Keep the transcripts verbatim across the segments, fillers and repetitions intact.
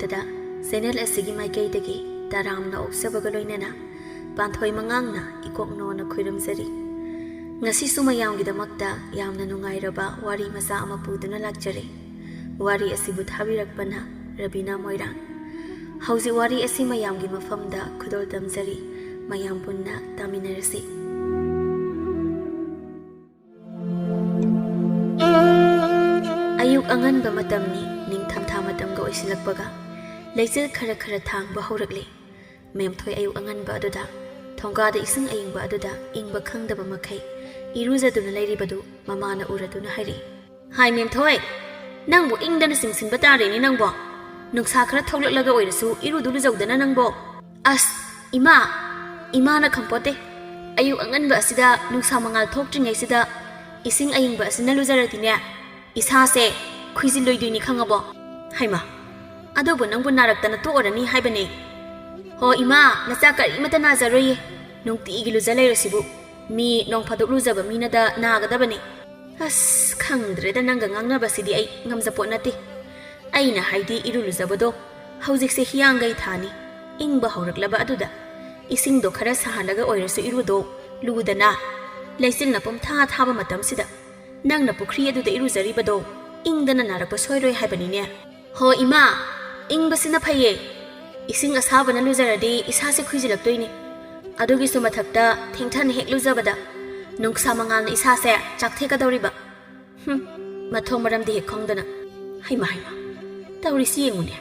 ꯇꯗ ꯆꯦꯅꯦꯜ ꯑꯁꯤꯒꯤ ꯃꯥꯏꯀꯩꯗꯒꯤ ꯇꯔꯥꯝꯅ ꯑꯣꯛꯆꯕꯒ ꯂꯣꯏꯅꯅ ꯄꯥꯟꯊꯣꯏ ꯃꯉꯥꯡꯅ ꯏꯀꯣꯛ ꯅꯣꯟꯅ ꯈꯣꯏꯔꯝꯖꯔꯤ꯫ ꯉꯁꯤꯁꯨ ꯃꯌꯥꯝꯒꯤꯗꯃꯛꯇ ꯌꯥꯝꯅ ꯅꯨꯡꯉꯥꯏꯔꯕ ꯋꯥꯔꯤ ꯃꯆꯥ ꯑꯃ ꯄꯨꯗꯨꯅ ꯂꯥꯛꯆꯔꯦ꯫ ꯋꯥꯔꯤ ꯑꯁꯤꯕꯨ ꯊꯥꯕꯤꯔꯛꯄꯅ ꯔꯕꯤꯅꯥ ꯃꯣꯏꯔꯥꯡ꯫ ꯍꯧꯖꯤꯛ ꯋꯥꯔꯤ ꯑꯁꯤ ꯃꯌꯥꯝꯒꯤ ꯃꯐꯝꯗ ꯈꯨꯗꯣꯜ ꯇꯝꯖꯔꯤ꯫ ꯃꯌꯥꯝ ꯄꯨꯟꯅ ꯇꯥꯃꯤꯟꯅꯔꯁꯤ꯫ ꯑꯌꯨꯛ ꯑꯉꯟꯕ ꯃꯇꯝꯅꯤ, ꯅꯤꯡꯊꯝꯊꯥ ꯃꯇꯝꯒ ꯑꯣꯏꯁꯤꯜꯂꯛꯄꯒ ꯂꯩꯆꯤꯜ ꯈꯔ ꯈꯔ ꯊꯥꯡꯕ ꯍꯧꯔꯛꯂꯦ꯫ ꯃꯦꯝꯊꯣꯏ ꯑꯌꯨꯛ ꯑꯉꯟꯕ ꯑꯗꯨꯗ ꯊꯣꯡꯒꯥꯗ ꯏꯁꯤꯡ ꯑꯏꯪꯕ ꯑꯗꯨꯗ ꯏꯪꯕ ꯈꯪꯗꯕ ꯃꯈꯩ ꯏꯔꯨꯖꯗꯨꯅ ꯂꯩꯔꯤꯕꯗꯨ ꯃꯃꯥꯅ ꯎꯔꯗꯨꯅ ꯍꯥꯏꯔꯛꯏ꯫ "ꯍꯥꯏ ꯃꯦꯝꯊꯣꯏ, ꯅꯪꯕꯨ ꯏꯪꯗꯅ ꯆꯤꯡꯁꯤꯟꯕ ꯇꯥꯔꯦꯅꯦ ꯅꯪꯕꯣ꯫ ꯅꯨꯡꯁꯥ ꯈꯔ ꯊꯣꯛꯂꯛꯂꯒ ꯑꯣꯏꯔꯁꯨ ꯏꯔꯨꯗꯨ ꯂꯨꯖꯧꯗꯅ ꯅꯪꯕꯣ꯫ ꯑꯁ, ꯏꯃꯥ, ꯏꯃꯥꯅ ꯈꯪꯄꯣꯠꯇꯦ꯫ ꯑꯌꯨꯛ ꯑꯉꯟꯕ ꯑꯁꯤꯗ ꯅꯨꯡꯁꯥ ꯃꯉꯥꯜ ꯊꯣꯛꯇ꯭ꯔꯤꯉꯩꯁꯤꯗ ꯏꯁꯤꯡ ꯑꯏꯪꯕ ꯑꯁꯤꯅ ꯂꯨꯖꯔꯗꯤꯅꯦ, ꯏꯁꯥꯁꯦ ꯈꯨꯏꯖꯤꯜꯂꯣꯏꯗꯣꯏꯅꯤ ꯈꯪꯉꯕꯣ?" "ꯍꯩꯃꯥ, ꯑꯗꯨꯕꯨ ꯅꯪꯕꯨ ꯅꯥꯔꯛꯇꯅ ꯇꯣꯛꯑꯔꯅꯤ ꯍꯥꯏꯕꯅꯦ?" "ꯍꯣ ꯏꯃꯥ, ꯅꯆꯥ ꯀꯔꯤꯃꯇ ꯅꯥꯖꯔꯣꯏꯌꯦ꯫ ꯅꯨꯡꯇꯤꯒꯤ ꯂꯨꯖ ꯂꯩꯔꯁꯤꯕꯨ꯫ ꯃꯤ ꯅꯣꯡ ꯐꯥꯗꯣꯛ ꯂꯨꯖꯕ ꯃꯤꯅꯗ ꯅꯥꯒꯗꯕꯅꯦ꯫" "ꯑꯁ, ꯈꯪꯗ꯭ꯔꯦꯗ, ꯅꯪꯒ ꯉꯥꯡꯅꯕꯁꯤꯗꯤ ꯑꯩ ꯉꯝꯖꯄꯣꯠ ꯅꯠꯇꯦ꯫ ꯑꯩꯅ ꯍꯥꯏꯗꯤ ꯏꯔꯨ ꯂꯨꯖꯕꯗꯣ ꯍꯧꯖꯤꯛꯁꯦ ꯍꯤꯌꯥꯡꯒꯩ ꯊꯥꯅꯤ꯫ ꯏꯪꯕ ꯍꯧꯔꯛꯂꯕ ꯑꯗꯨꯗ ꯏꯁꯤꯡꯗꯣ ꯈꯔ ꯁꯥꯍꯜꯂꯒ ꯑꯣꯏꯔꯁꯨ ꯏꯔꯨꯗꯣ ꯂꯨꯗꯅ꯫ ꯂꯩꯆꯤꯜꯅ ꯄꯨꯝꯊꯥ ꯊꯥꯕ ꯃꯇꯝꯁꯤꯗ ꯅꯪꯅ ꯄꯨꯈ꯭ꯔꯤ ꯑꯗꯨꯗ ꯏꯔꯨꯖꯔꯤꯕꯗꯣ ꯏꯪꯗꯅ ꯅꯥꯔꯛꯄ ꯁꯣꯏꯔꯣꯏ ꯍꯥꯏꯕꯅꯤꯅꯦ꯫" "ꯍꯣ ꯏꯃꯥ, ꯏꯪꯕꯁꯤꯅ ꯐꯩꯌꯦ꯫ ꯏꯁꯤꯡ ꯑꯁꯥꯕꯅ ꯂꯨꯖꯔꯗꯤ ꯏꯁꯥꯁꯦ ꯈꯨꯏꯖꯤꯜꯂꯛꯇꯣꯏꯅꯤ꯫ ꯑꯗꯨꯒꯤꯁꯨ ꯃꯊꯛꯇ ꯊꯦꯡꯊꯅ ꯍꯦꯛ ꯂꯨꯖꯕꯗ ꯅꯨꯡꯁꯥ ꯃꯉꯥꯜꯅ ꯏꯁꯥꯁꯦ ꯆꯥꯛꯊꯦꯛꯀꯗꯧꯔꯤꯕ꯫ ꯍꯨꯝ, ꯃꯊꯣꯡ ꯃꯔꯝꯗꯤ ꯍꯦꯛ ꯈꯪꯗꯅ꯫ ꯍꯩꯃꯥ, ꯍꯩꯃꯥ, ꯇꯧꯔꯤꯁꯤ ꯌꯦꯡꯉꯨꯅꯦ꯫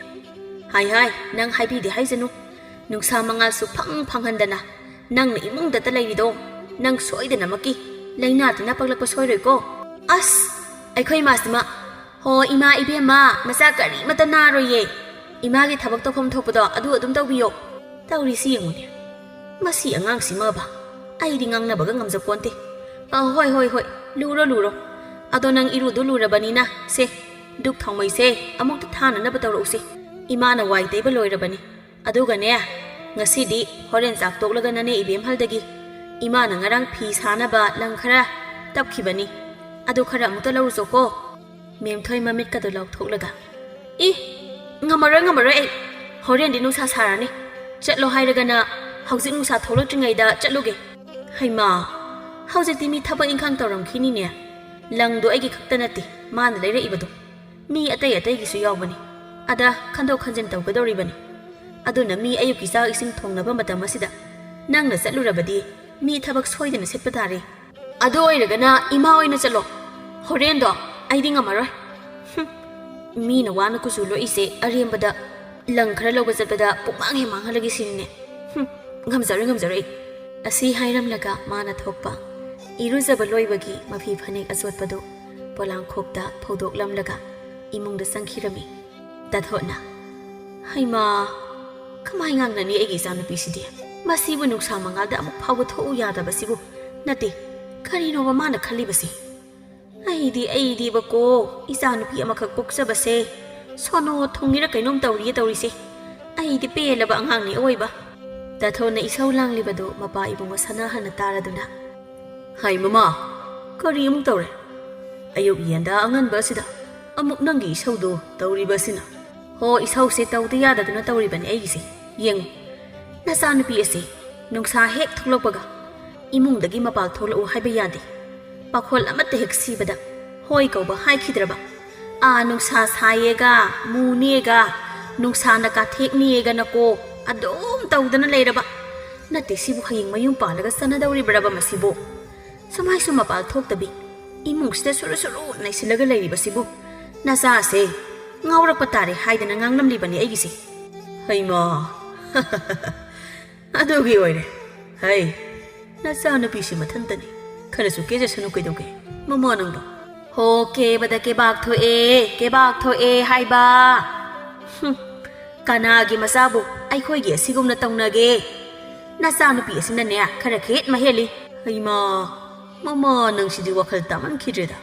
ꯍꯥꯏ ꯍꯥꯏ, ꯅꯪ ꯍꯥꯏꯕꯤꯗꯦ ꯍꯥꯏꯖꯅꯨ꯫ ꯅꯨꯡꯁꯥ ꯃꯉꯥꯜꯁꯨ ꯐꯪ ꯐꯪꯍꯟꯗꯅ ꯅꯪꯅ ꯏꯃꯨꯡꯗꯇ ꯂꯩꯔꯤꯗꯣ, ꯅꯪ ꯁꯣꯏꯗꯅꯃꯛꯀꯤ ꯂꯥꯏꯅꯥ ꯇꯤꯟꯅꯥ ꯄꯛꯂꯛꯄ ꯁꯣꯏꯔꯣꯏꯀꯣ?" "ꯑꯁ, ꯑꯩꯈꯣꯏ ꯏꯃꯥꯁꯤꯃ, ꯍꯣ ꯏꯃꯥ ꯏꯕꯦꯝꯃ, ꯃꯆꯥ ꯀꯔꯤꯃꯇ ꯅꯥꯔꯣꯏꯌꯦ꯫ ꯏꯃꯥꯒꯤ ꯊꯕꯛ ꯇꯧꯐꯝ ꯊꯣꯛꯄꯗꯣ ꯑꯗꯨ ꯑꯗꯨꯝ ꯇꯧꯕꯤꯌꯣ꯫" ꯇꯧꯔꯤꯁꯤ ꯌꯦꯡꯉꯨꯅꯦ꯫ ꯃꯁꯤ ꯑꯉꯥꯡꯁꯤꯃꯕ ꯑꯩꯗꯤ ꯉꯥꯡꯅꯕꯒ ꯉꯝꯖꯄꯣꯟꯇꯦ꯫ "ꯑ, ꯍꯣꯏ, ꯍꯣꯏ, ꯍꯣꯏ, ꯂꯨꯔꯣ, ꯂꯨꯔꯣ꯫ ꯑꯗꯣ ꯅꯪ ꯏꯔꯨꯗꯨ ꯂꯨꯔꯕꯅꯤꯅ, ꯁꯦ, ꯗꯨꯛ ꯊꯥꯎꯃꯩꯁꯦ ꯑꯃꯨꯛꯇ ꯊꯥꯅꯅꯕ ꯇꯧꯔꯛꯎꯁꯦ꯫ ꯏꯃꯥꯅ ꯋꯥꯏ ꯇꯩꯕ ꯂꯣꯏꯔꯕꯅꯤ꯫ ꯑꯗꯨꯒꯅꯦ, ꯉꯁꯤꯗꯤ ꯍꯣꯔꯦꯟ ꯆꯥꯛ ꯇꯣꯛꯂꯒ ꯅꯅꯦ ꯏꯕꯦꯝꯍꯜꯗꯒꯤ ꯏꯃꯥꯅ ꯉꯔꯥꯡ ꯐꯤ ꯁꯥꯅꯕ ꯂꯪ ꯈꯔ ꯇꯞꯈꯤꯕꯅꯤ꯫ ꯑꯗꯨ ꯈꯔ ꯑꯃꯨꯛꯇ ꯂꯧꯔꯨꯆꯣꯀꯣ꯫" ꯃꯦꯝꯊꯣꯏ ꯃꯃꯤꯠꯀꯗꯨ ꯂꯥꯎꯊꯣꯛꯂꯒ, "ꯏ, "ꯉꯝꯃꯔꯣꯏ, ꯉꯝꯃꯔꯣꯏ ꯑꯩ꯫ ꯍꯣꯔꯦꯟꯗꯤ ꯅꯨꯡꯁꯥ ꯁꯥꯔꯅꯤ꯫ ꯆꯠꯂꯣ ꯍꯥꯏꯔꯒꯅ ꯍꯧꯖꯤꯛ ꯅꯨꯡꯁꯥ ꯊꯣꯛꯂꯛꯇ꯭ꯔꯤꯉꯩꯗ ꯆꯠꯂꯨꯒꯦ꯫" "ꯍꯩꯃꯥ, ꯍꯧꯖꯤꯛꯇꯤ ꯃꯤ ꯊꯕꯛ ꯏꯪꯈꯥꯡ ꯇꯧꯔꯝꯈꯤꯅꯤꯅꯦ꯫ ꯂꯪꯗꯣ ꯑꯩꯒꯤ ꯈꯛꯇ ꯅꯠꯇꯦ ꯃꯥꯅ ꯂꯩꯔꯛꯏꯕꯗꯣ꯫ ꯃꯤ ꯑꯇꯩ ꯑꯇꯩꯒꯤꯁꯨ ꯌꯥꯎꯕꯅꯤ꯫ ꯑꯗ ꯈꯟꯗꯣꯛ ꯈꯟꯖꯤꯟ ꯇꯧꯒꯗꯧꯔꯤꯕꯅꯤ꯫ ꯑꯗꯨꯅ ꯃꯤ ꯑꯌꯨꯛꯀꯤ ꯆꯥꯛ ꯏꯁꯤꯡ ꯊꯣꯡꯅꯕ ꯃꯇꯝ ꯑꯁꯤꯗ ꯅꯪꯅ ꯆꯠꯂꯨꯔꯕꯗꯤ ꯃꯤ ꯊꯕꯛ ꯁꯣꯏꯗꯅ ꯁꯤꯠꯄ ꯇꯥꯔꯦ꯫" "ꯑꯗꯨ ꯑꯣꯏꯔꯒꯅ ꯏꯃꯥ ꯑꯣꯏꯅ ꯆꯠꯂꯣ꯫ ꯍꯣꯔꯦꯟꯗꯣ ꯑꯩꯗꯤ ꯉꯝꯃꯔꯣꯏ꯫" "ꯍꯨꯝ, ꯃꯤꯅ ꯋꯥꯅ ꯀꯨꯆꯨ ꯂꯣꯛꯏꯁꯦ ꯑꯔꯦꯝꯕꯗ ꯂꯪ ꯈꯔ ꯂꯧꯕ ꯆꯠꯄꯗ ꯄꯨꯡꯃꯥꯡ ꯍꯦꯛ ꯃꯥꯡꯍꯜꯂꯒꯦ ꯁꯤꯅꯤꯅꯦ꯫ ꯍꯨꯝ, ꯉꯝꯖꯔꯣꯏ, ꯉꯝꯖꯔꯣꯏ ꯑꯩ꯫" ꯑꯁꯤ ꯍꯥꯏꯔꯝꯂꯒ ꯃꯥꯅ ꯊꯣꯛꯄ꯫ ꯏꯔꯨꯖꯕ ꯂꯣꯏꯕꯒꯤ ꯃꯐꯤ ꯐꯅꯦꯛ ꯑꯆꯣꯠꯄꯗꯨ ꯄꯣꯂꯥꯡꯈꯣꯛꯇ ꯐꯧꯗꯣꯛꯂꯝꯂꯒ ꯏꯃꯨꯡꯗ ꯆꯪꯈꯤꯔꯝꯃꯤ꯫ ꯇꯥꯊꯣꯠꯅ, "ꯍꯩꯃꯥ, ꯀꯃꯥꯏ ꯉꯥꯡꯅꯅꯤ ꯑꯩꯒꯤ ꯏꯆꯥꯅꯨꯄꯤꯁꯤꯗꯤ? ꯃꯁꯤꯕꯨ ꯅꯨꯡꯁꯥ ꯃꯉꯥꯜꯗ ꯑꯃꯨꯛ ꯐꯥꯎꯕ ꯊꯣꯛꯎ ꯌꯥꯗꯕꯁꯤꯕꯨ꯫ ꯅꯠꯇꯦ, ꯀꯔꯤꯅꯣꯕ ꯃꯥꯅ ꯈꯜꯂꯤꯕꯁꯤ? ꯑꯩꯗꯤ, ꯑꯩꯗꯤꯕꯀꯣ, ꯏꯆꯥꯅꯨꯄꯤ ꯑꯃꯈꯛ ꯄꯣꯛꯆꯕꯁꯦ ꯁꯣꯅꯣ ꯊꯨꯡꯉꯤꯔ ꯀꯩꯅꯣꯝ ꯇꯧꯔꯤꯌꯦ ꯇꯧꯔꯤꯁꯦ꯫ ꯑꯩꯗꯤ ꯄꯦꯜꯂꯕ ꯑꯉꯥꯡꯅꯤ ꯑꯑꯣꯏꯕ꯫" ꯇꯥꯊꯣꯠꯅ ꯏꯁꯧ ꯂꯥꯡꯂꯤꯕꯗꯨ ꯃꯄꯥ ꯏꯕꯨꯡꯉꯣ ꯁꯅꯥꯍꯟꯅ ꯇꯥꯔꯗꯨꯅ, "ꯍꯥꯏ ꯃꯃꯥ, ꯀꯔꯤ ꯑꯃꯨꯛ ꯇꯧꯔꯦ? ꯑꯌꯨꯛ ꯌꯦꯟꯗꯥ ꯑꯉꯟꯕ ꯑꯁꯤꯗ ꯑꯃꯨꯛ ꯅꯪꯒꯤ ꯏꯁꯧꯗꯨ ꯇꯧꯔꯤꯕ ꯑꯁꯤꯅ?" "ꯍꯣ, ꯏꯁꯧꯁꯦ ꯇꯧꯗ ꯌꯥꯗꯗꯨꯅ ꯇꯧꯔꯤꯕꯅꯤ ꯑꯩꯒꯤꯁꯦ꯫ ꯌꯦꯡꯉꯨ, ꯅꯆꯥꯅꯨꯄꯤ ꯑꯁꯤ ꯅꯨꯡꯁꯥ ꯍꯦꯛ ꯊꯣꯛꯂꯛꯄꯒ ꯏꯃꯨꯡꯗꯒꯤ ꯃꯄꯥꯜ ꯊꯣꯛꯂꯛꯎ ꯍꯥꯏꯕ ꯌꯥꯗꯦ꯫ ꯄꯥꯈꯣꯜ ꯑꯃꯠꯇ ꯍꯦꯛ ꯁꯤꯕꯗ ꯍꯣꯏ ꯀꯧꯕ ꯍꯥꯏꯈꯤꯗ꯭ꯔꯕ, ꯑꯥ ꯅꯨꯡꯁꯥ ꯁꯥꯏꯌꯦꯒ, ꯃꯨꯅꯦꯒ, ꯅꯨꯡꯁꯥꯅ ꯀꯥꯊꯦꯛꯅꯤꯌꯦꯒꯅꯀꯣ ꯑꯗꯨꯝ ꯇꯧꯗꯅ ꯂꯩꯔꯕ꯫ ꯅꯠꯇꯦ, ꯁꯤꯕꯨ ꯍꯌꯦꯡ ꯃꯌꯨꯝ ꯄꯥꯜꯂꯒ ꯆꯥꯟꯅꯗꯧꯔꯤꯕ꯭ꯔꯕ ꯃꯁꯤꯕꯨ? ꯁꯨꯃꯥꯏꯁꯨ ꯃꯄꯥꯜ ꯊꯣꯛꯇꯕꯤ ꯏꯃꯨꯡꯁꯤꯗ ꯁꯨꯔꯨ ꯁꯨꯔꯨ ꯅꯩꯁꯤꯜꯂꯒ ꯂꯩꯔꯤꯕꯁꯤꯕꯨ? ꯅꯆꯥꯁꯦ ꯉꯥꯎꯔꯛꯄ ꯇꯥꯔꯦ ꯍꯥꯏꯗꯅ ꯉꯥꯡꯂꯝꯂꯤꯕꯅꯤ ꯑꯩꯒꯤꯁꯦ꯫" "ꯍꯩꯃꯥ, ꯑꯗꯨꯒꯤ ꯑꯣꯏꯔꯦ꯫ ꯍꯩ, ꯅꯆꯥꯅꯨꯄꯤꯁꯤ ꯃꯊꯟꯇꯅꯤ꯫ ꯈꯔꯁꯨ ꯀꯦꯖꯁꯅꯨ ꯀꯩꯗꯧꯒꯦ, ꯃꯃꯥ ꯅꯪꯕꯣ?" "ꯍꯣ, ꯀꯦꯕꯗ ꯀꯦꯕꯥꯛ ꯊꯣꯛꯑꯦ, ꯀꯦꯕꯥꯛ ꯊꯣꯛꯑꯦ ꯍꯥꯏꯕ꯫ ꯍꯨꯝ, ꯀꯅꯥꯒꯤ ꯃꯆꯥꯕꯨ ꯑꯩꯈꯣꯏꯒꯤ ꯑꯁꯤꯒꯨꯝꯅ ꯇꯧꯅꯒꯦ? ꯅꯆꯥꯅꯨꯄꯤ ꯑꯁꯤꯅꯅꯦ ꯈꯔ ꯈꯦꯠ ꯃꯍꯦꯜꯂꯤ꯫" "ꯍꯩꯃꯥ, ꯃꯃꯥ ꯅꯪꯁꯤꯗꯤ ꯋꯥꯈꯜ ꯇꯥꯃꯟꯈꯤꯗ꯭ꯔꯦꯗ꯫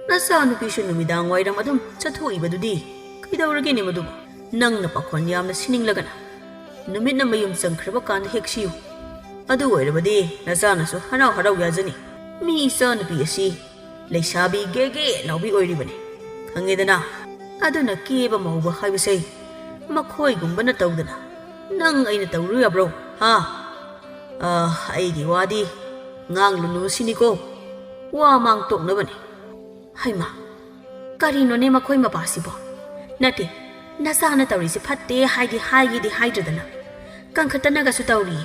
ꯅꯆꯥꯅꯨꯄꯤꯁꯨ ꯅꯨꯃꯤꯗꯥꯡ ꯋꯥꯏꯔꯝ ꯑꯗꯨꯝ ꯆꯠꯊꯣꯛꯏꯕꯗꯨꯗꯤ ꯀꯩꯗꯧꯔꯒꯦꯅꯦ ꯃꯗꯨꯕꯨ? ꯅꯪꯅ ꯄꯥꯈꯣꯟ ꯌꯥꯝꯅ ꯁꯤꯅꯤꯡꯂꯒꯅ ꯅꯨꯃꯤꯠꯅ ꯃꯌꯨꯝ ꯆꯪꯈ꯭ꯔꯕ ꯀꯥꯟꯗ ꯍꯦꯛ ꯁꯤꯌꯨ꯫ ꯑꯗꯨ ꯑꯣꯏꯔꯕꯗꯤ ꯅꯆꯥꯅꯁꯨ ꯍꯔꯥꯎ ꯍꯔꯥꯎ ꯌꯥꯖꯅꯤ꯫ ꯃꯤ ꯏꯆꯥꯅꯨꯄꯤ ꯑꯁꯤ ꯂꯩꯁꯥꯕꯤ ꯒꯦꯒꯦ ꯂꯥꯎꯕꯤ ꯑꯣꯏꯔꯤꯕꯅꯤ, ꯈꯪꯉꯦꯗꯅ?" ꯑꯗꯨꯅ ꯀꯦꯕ ꯃꯧꯕ ꯍꯥꯏꯕꯁꯦ ꯃꯈꯣꯏꯒꯨꯝꯕꯅ ꯇꯧꯗꯅ ꯅꯪ ꯑꯩꯅ ꯇꯧꯔꯨ ꯌꯥꯕ꯭ꯔꯣ? ꯍꯥ? ꯑ, ꯑꯩꯒꯤ ꯋꯥꯗꯤ ꯉꯥꯡꯂꯨꯅꯨ ꯁꯤꯅꯤꯀꯣ꯫ ꯋꯥ ꯃꯥꯡꯇꯣꯛꯅꯕꯅꯤ꯫ ꯍꯩꯃꯥ, ꯀꯔꯤꯅꯣꯅꯦ ꯃꯈꯣꯏ ꯃꯄꯥꯁꯤꯕꯣ? ꯅꯠꯇꯦ, ꯅꯆꯥꯅ ꯇꯧꯔꯤꯁꯦ ꯐꯠꯇꯦ ꯍꯥꯏꯗꯤ ꯍꯥꯏꯒꯦꯗꯤ ꯍꯥꯏꯗ꯭ꯔꯗꯅ꯫ ꯀꯟꯈꯠꯇꯅꯒꯁꯨ ꯇꯧꯔꯤ꯫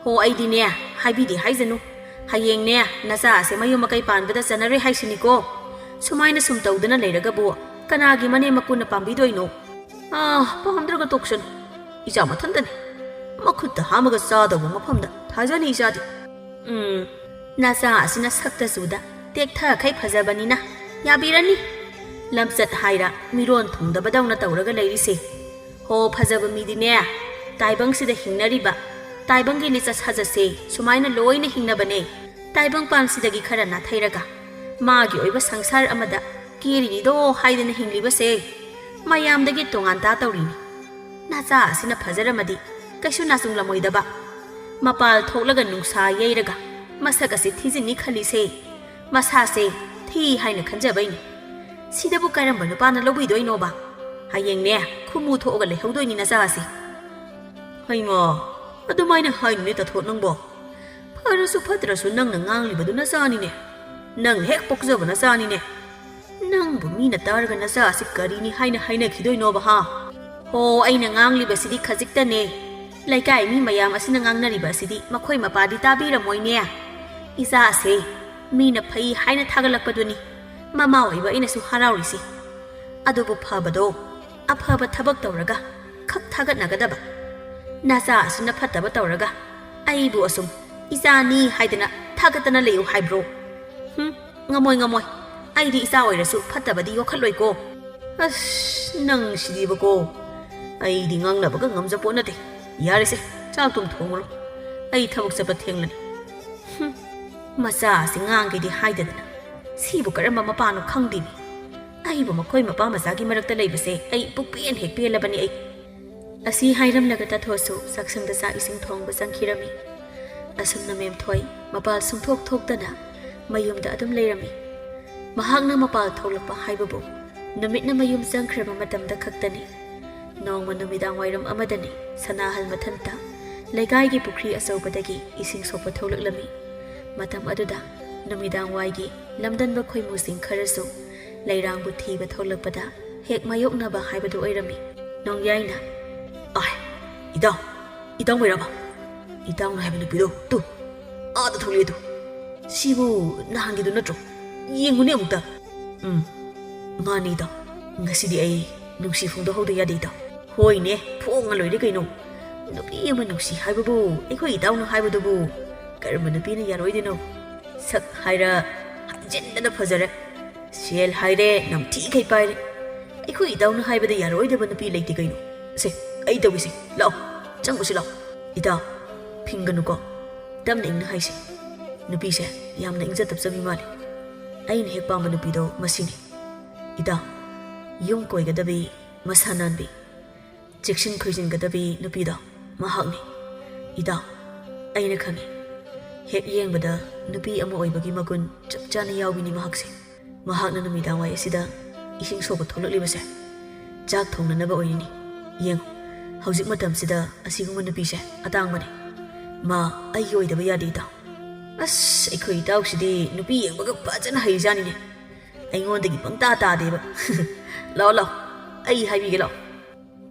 ꯍꯣ, ꯑꯩꯗꯤꯅꯦ, ꯍꯥꯏꯕꯤꯗꯦ ꯍꯥꯏꯖꯅꯨ꯫ ꯍꯌꯦꯡꯅꯦ, ꯅꯆꯥ ꯑꯁꯦ ꯃꯌꯨꯝ ꯃꯀꯩ ꯄꯥꯟꯕꯗ ꯆꯟꯅꯔꯣꯏ ꯍꯥꯏꯁꯤꯅꯤꯀꯣ꯫ ꯁꯨꯃꯥꯏꯅ ꯁꯨꯝ ꯇꯧꯗꯨꯅ ꯂꯩꯔꯒꯕꯨ ꯀꯅꯥꯒꯤ ꯃꯅꯦꯝ ꯃꯀꯨꯅ ꯄꯥꯝꯕꯤꯗꯣꯏꯅꯣ? ꯑꯥ, ꯄꯥꯝꯗ꯭ꯔꯒ ꯇꯣꯛꯁꯅꯨ꯫ ꯏꯆꯥ ꯃꯊꯟꯇꯅꯤ꯫ ꯃꯈꯨꯠꯇ ꯍꯥꯝꯃꯒ ꯆꯥꯗꯧꯕ ꯃꯐꯝꯗ ꯊꯥꯖꯅꯤ ꯏꯆꯥꯗꯤ꯫ ꯎꯝ, ꯅꯆꯥ ꯑꯁꯤꯅ ꯁꯛꯇ ꯆꯨꯗ ꯇꯦꯛꯊꯈꯩ ꯐꯖꯕꯅꯤꯅ ꯌꯥꯕꯤꯔꯅꯤ꯫ ꯂꯝꯆꯠ ꯍꯥꯏꯔ ꯃꯤꯔꯣꯟ ꯊꯨꯡꯗꯕꯗꯧꯅ ꯇꯧꯔꯒ ꯂꯩꯔꯤꯁꯦ꯫ ꯍꯣ, ꯐꯖꯕ ꯃꯤꯗꯤꯅꯦ, ꯇꯥꯏꯕꯪꯁꯤꯗ ꯍꯤꯡꯅꯔꯤꯕ ꯇꯥꯏꯕꯪꯒꯤ ꯂꯤꯆꯠ ꯁꯥꯖꯠꯁꯦ ꯁꯨꯃꯥꯏꯅ ꯂꯣꯏꯅ ꯍꯤꯡꯅꯕꯅꯦ꯫ ꯇꯥꯏꯕꯪ ꯄꯥꯟꯁꯤꯗꯒꯤ ꯈꯔ ꯅꯥꯊꯩꯔꯒ ꯃꯥꯒꯤ ꯑꯣꯏꯕ ꯁꯪꯁꯥꯔ ꯑꯃꯗ ꯀꯦꯔꯤꯅꯤꯗꯣ ꯍꯥꯏꯗꯅ ꯍꯤꯡꯂꯤꯕꯁꯦ ꯃꯌꯥꯝꯗꯒꯤ ꯇꯣꯉꯥꯟ ꯇꯥ ꯇꯧꯔꯤꯅꯤ꯫ ꯅꯆꯥ ꯑꯁꯤꯅ ꯐꯖꯔꯝꯃꯗꯤ ꯀꯩꯁꯨ ꯅꯥꯆꯨꯡꯂꯝꯃꯣꯏꯗꯕ꯫ ꯃꯄꯥꯜ ꯊꯣꯛꯂꯒ ꯅꯨꯡꯁꯥ ꯌꯩꯔꯒ ꯃꯁꯛ ꯑꯁꯤ ꯊꯤꯖꯤꯟꯅꯤ ꯈꯜꯂꯤꯁꯦ ꯃꯁꯥꯁꯦ ꯊꯤ ꯍꯥꯏꯅ ꯈꯟꯖꯕꯩꯅꯤ꯫ ꯁꯤꯗꯕꯨ ꯀꯔꯝꯕ ꯅꯨꯄꯥꯅ ꯂꯧꯕꯤꯗꯣꯏꯅꯣꯕ? ꯍꯌꯦꯡꯅꯦ ꯈꯨꯃꯨ ꯊꯣꯛꯑꯒ ꯂꯩꯍꯧꯗꯣꯏꯅꯤ ꯅꯆꯥ ꯑꯁꯤ꯫ ꯍꯩꯃꯥ, ꯑꯗꯨꯃꯥꯏꯅ ꯍꯥꯏꯅꯨꯅꯦ ꯇꯥꯊꯣꯠ ꯅꯪꯕꯣ꯫ ꯐꯔꯁꯨ ꯐꯠꯇ꯭ꯔꯁꯨ ꯅꯪꯅ ꯉꯥꯡꯂꯤꯕꯗꯨ ꯅꯆꯥꯅꯤꯅꯦ꯫ ꯅꯪ ꯍꯦꯛ ꯄꯣꯛꯆꯕ ꯅꯆꯥꯅꯤꯅꯦ꯫ ꯅꯪꯕꯨ ꯃꯤꯅ ꯇꯥꯔꯒ ꯅꯆꯥ ꯑꯁꯤ ꯀꯔꯤꯅꯤ ꯍꯥꯏꯅ ꯍꯥꯏꯅꯈꯤꯗꯣꯏꯅꯣꯕ ꯍꯥ? ꯍꯣ, ꯑꯩꯅ ꯉꯥꯡꯂꯤꯕꯁꯤꯗꯤ ꯈꯖꯤꯛꯇꯅꯦ꯫ ꯂꯩꯀꯥꯏ ꯃꯤ ꯃꯌꯥꯝ ꯑꯁꯤꯅ ꯉꯥꯡꯅꯔꯤꯕ ꯑꯁꯤꯗꯤ ꯃꯈꯣꯏ ꯃꯄꯥꯗꯤ ꯇꯥꯕꯤꯔꯝꯃꯣꯏꯅꯦ꯫ ꯏꯆꯥ ꯑꯁꯦ ꯃꯤꯅ ꯐꯩ ꯍꯥꯏꯅ ꯊꯥꯒꯠꯂꯛꯄꯗꯨꯅꯤ ꯃꯃꯥ ꯑꯣꯏꯕ ꯑꯩꯅꯁꯨ ꯍꯔꯥꯎꯔꯤꯁꯤ꯫ ꯑꯗꯨꯕꯨ ꯐꯕꯗꯣ ꯑꯐꯕ ꯊꯕꯛ ꯇꯧꯔꯒ ꯈꯛ ꯊꯥꯒꯠꯅꯒꯗꯕ꯫ ꯅꯆꯥ ꯑꯁꯤꯅ ꯐꯠꯇꯕ ꯇꯧꯔꯒ ꯑꯩꯕꯨ ꯑꯁꯨꯝ ꯏꯆꯥꯅꯤ ꯍꯥꯏꯗꯅ ꯊꯥꯒꯠꯇꯅ ꯂꯩꯌꯨ ꯍꯥꯏꯕ꯭ꯔꯣ? ꯍꯨꯝ, ꯉꯝꯃꯣꯏ, ꯉꯝꯃꯣꯏ꯫ ꯑꯩꯗꯤ ꯏꯆꯥ ꯑꯣꯏꯔꯁꯨ ꯐꯠꯇꯕꯗꯤ ꯌꯣꯛꯈꯠꯂꯣꯏꯀꯣ꯫ ꯑꯁ, ꯅꯪ ꯁꯤꯗꯤꯕꯀꯣ꯫ ꯑꯩꯗꯤ ꯉꯥꯡꯅꯕꯒ ꯉꯝꯖꯄꯣꯠ ꯅꯠꯇꯦ꯫ ꯌꯥꯔꯦꯁꯦ, ꯆꯥꯛꯇꯨꯝ ꯊꯣꯡꯉꯨꯔꯣ꯫ ꯑꯩ ꯊꯕꯛ ꯆꯠꯄ ꯊꯦꯡꯂꯅꯤ꯫ ꯍꯨꯝ, ꯃꯆꯥ ꯑꯁꯤ ꯉꯥꯡꯒꯦꯗꯤ ꯍꯥꯏꯗꯗꯅ ꯁꯤꯕꯨ ꯀꯔꯝꯕ ꯃꯄꯥꯅꯣ ꯈꯪꯗꯦꯅꯦ꯫ ꯑꯩꯕꯨ ꯃꯈꯣꯏ ꯃꯄꯥ ꯃꯆꯥꯒꯤ ꯃꯔꯛꯇ ꯂꯩꯕꯁꯦ ꯑꯩ ꯄꯨꯛꯄꯦꯟ ꯍꯦꯛ ꯄꯦꯜꯂꯕꯅꯤ ꯑꯩ꯫ ꯑꯁꯤ ꯍꯥꯏꯔꯝꯂꯒ ꯇꯥꯊꯣꯠꯁꯨ ꯆꯥꯛꯁꯪꯗ ꯆꯥꯛ ꯏꯁꯤꯡ ꯊꯣꯡꯕ ꯆꯪꯈꯤꯔꯝꯃꯤ꯫ ꯑꯁꯨꯝꯅ ꯃꯦꯝꯊꯣꯏ ꯃꯄꯥꯜ ꯁꯨꯡꯊꯣꯛ ꯊꯣꯛꯇꯅ ꯃꯌꯨꯝꯗ ꯑꯗꯨꯝ ꯂꯩꯔꯝꯃꯤ꯫ ꯃꯍꯥꯛꯅ ꯃꯄꯥꯜ ꯊꯣꯛꯂꯛꯄ ꯍꯥꯏꯕꯕꯨ ꯅꯨꯃꯤꯠꯅ ꯃꯌꯨꯝ ꯆꯪꯈ꯭ꯔꯕ ꯃꯇꯝꯗ ꯈꯛꯇꯅꯤ꯫ ꯅꯣꯡꯃ ꯅꯨꯃꯤꯗꯥꯡ ꯋꯥꯏꯔꯝ ꯑꯃꯗꯅꯤ ꯁꯅꯥꯍꯜ ꯃꯊꯟꯇ ꯂꯩꯀꯥꯏꯒꯤ ꯄꯨꯈ꯭ꯔꯤ ꯑꯆꯧꯕꯗꯒꯤ ꯏꯁꯤꯡ ꯁꯣꯛꯄ ꯊꯣꯛꯂꯛꯂꯝꯃꯤ꯫ ꯃꯇꯝ ꯑꯗꯨꯗ ꯅꯨꯃꯤꯗꯥꯡ ꯋꯥꯏꯒꯤ ꯂꯝꯗꯟꯕ ꯈꯣꯏꯃꯨꯁꯤꯡ ꯈꯔꯁꯨ ꯂꯩꯔꯥꯡꯕꯨ ꯊꯤꯕ ꯊꯣꯛꯂꯛꯄꯗ ꯍꯦꯛ ꯃꯥꯌꯣꯛꯅꯕ ꯍꯥꯏꯕꯗꯨ ꯑꯣꯏꯔꯝꯃꯤ꯫ ꯅꯣꯡꯌꯥꯏꯅ, "ꯑꯥꯏ, ꯏꯇꯥꯎ, ꯏꯇꯥꯎ ꯃꯩꯔꯥꯕ, ꯏꯇꯥꯎꯅ ꯍꯥꯏꯕ ꯅꯨꯄꯤꯗꯣ ꯇꯨ, ꯑꯥꯗ ꯊꯣꯛꯂꯛꯑꯦ ꯇꯨ꯫ ꯁꯤꯕꯨ ꯅꯍꯥꯟꯒꯤꯗꯨ ꯅꯠꯇ꯭ꯔꯣ? ꯌꯦꯡꯉꯨꯅꯦ ꯑꯃꯨꯛꯇ꯫" "ꯎꯝ, ꯃꯥꯅꯤ ꯏꯇꯥꯎ, ꯉꯁꯤꯗꯤ ꯑꯩ ꯅꯨꯡꯁꯤ ꯐꯣꯡꯗꯣꯛꯍꯧꯗ ꯌꯥꯗꯦ ꯏꯇꯥꯎ꯫" "ꯍꯣꯏꯅꯦ, ꯐꯣꯡꯉ ꯂꯣꯏꯔꯦ ꯀꯩꯅꯣ꯫ ꯅꯨꯄꯤ ꯑꯃ ꯅꯨꯡꯁꯤ ꯍꯥꯏꯕꯕꯨ ꯑꯩꯈꯣꯏ ꯏꯇꯥꯎꯅ ꯍꯥꯏꯕꯗꯨꯕꯨ ꯀꯔꯝꯕ ꯅꯨꯄꯤꯅ ꯌꯥꯔꯣꯏꯗꯣꯏꯅꯣ? ꯁꯛ ꯍꯥꯏꯔ ꯍꯥꯏꯖꯤꯟꯗꯅ ꯐꯖꯔꯦ, ꯁꯦꯜ ꯍꯥꯏꯔꯦ ꯅꯝꯊꯤꯈꯩ ꯄꯥꯏꯔꯦ꯫ ꯑꯩꯈꯣꯏ ꯏꯇꯥꯎꯅ ꯍꯥꯏꯕꯗ ꯌꯥꯔꯣꯏꯗꯕ ꯅꯨꯄꯤ ꯂꯩꯇꯦ ꯀꯩꯅꯣ꯫ ꯁꯦ, ꯑꯩ ꯇꯧꯒꯦꯁꯦ, ꯂꯥꯛꯑꯣ, ꯆꯪꯉꯨꯁꯤ ꯂꯥꯛꯑꯣ꯫" "ꯏꯇꯥꯎ, ꯐꯤꯡꯒꯅꯨꯀꯣ, ꯇꯞꯅ ꯏꯪꯅ ꯍꯥꯏꯁꯦ꯫ ꯅꯨꯄꯤꯁꯦ ꯌꯥꯝꯅ ꯏꯪꯖ ꯇꯞꯆꯕꯤ ꯃꯥꯜꯂꯦ꯫ ꯑꯩꯅ ꯍꯦꯛ ꯄꯥꯝꯕ ꯅꯨꯄꯤꯗꯣ ꯃꯁꯤꯅꯤ꯫ ꯏꯇꯥꯎ, ꯌꯨꯝ ꯀꯣꯏꯒꯗꯕꯤ, ꯃꯁꯥ ꯅꯥꯟꯕꯤ, ꯆꯦꯛꯁꯤꯟ ꯈꯣꯏꯖꯤꯟꯒꯗꯕꯤ ꯅꯨꯄꯤꯗꯣ ꯃꯍꯥꯛꯅꯤ꯫ ꯏꯇꯥꯎ, ꯑꯩꯅ ꯈꯪꯏ꯫ ꯍꯦꯛ ꯌꯦꯡꯕꯗ ꯅꯨꯄꯤ ꯑꯃ ꯑꯣꯏꯕꯒꯤ ꯃꯒꯨꯟ ꯆꯞ ꯆꯥꯅ ꯌꯥꯎꯕꯤꯅꯤ ꯃꯍꯥꯛꯁꯦ꯫ ꯃꯍꯥꯛꯅ ꯅꯨꯃꯤꯗꯥꯡꯋꯥꯏ ꯑꯁꯤꯗ ꯏꯁꯤꯡ ꯁꯣꯛꯄ ꯊꯣꯛꯂꯛꯂꯤꯕꯁꯦ ꯆꯥꯛ ꯊꯣꯡꯅꯅꯕ ꯑꯣꯏꯔꯤꯅꯤ꯫ ꯌꯦꯡꯉꯨ, ꯍꯧꯖꯤꯛ ꯃꯇꯝꯁꯤꯗ ꯑꯁꯤꯒꯨꯝꯕ ꯅꯨꯄꯤꯁꯦ ꯑꯇꯥꯡꯕꯅꯤ꯫ ꯃꯥ ꯑꯩꯒꯤ ꯑꯣꯏꯗꯕ ꯌꯥꯗꯦ ꯏꯇꯥꯎ꯫" "ꯑꯁ, ꯑꯩꯈꯣꯏ ꯏꯇꯥꯎꯁꯤꯗꯤ ꯅꯨꯄꯤ ꯌꯦꯡꯕꯒ ꯐꯖꯅ ꯍꯩꯖꯥꯅꯤꯅꯦ꯫ ꯑꯩꯉꯣꯟꯗꯒꯤ ꯄꯪꯇꯥ ꯇꯥꯗꯦꯕ꯫" "ꯂꯥꯛꯑꯣ, ꯂꯥꯛꯑꯣ, ꯑꯩ ꯍꯥꯏꯕꯤꯒꯦ, ꯂꯥꯛꯑꯣ꯫"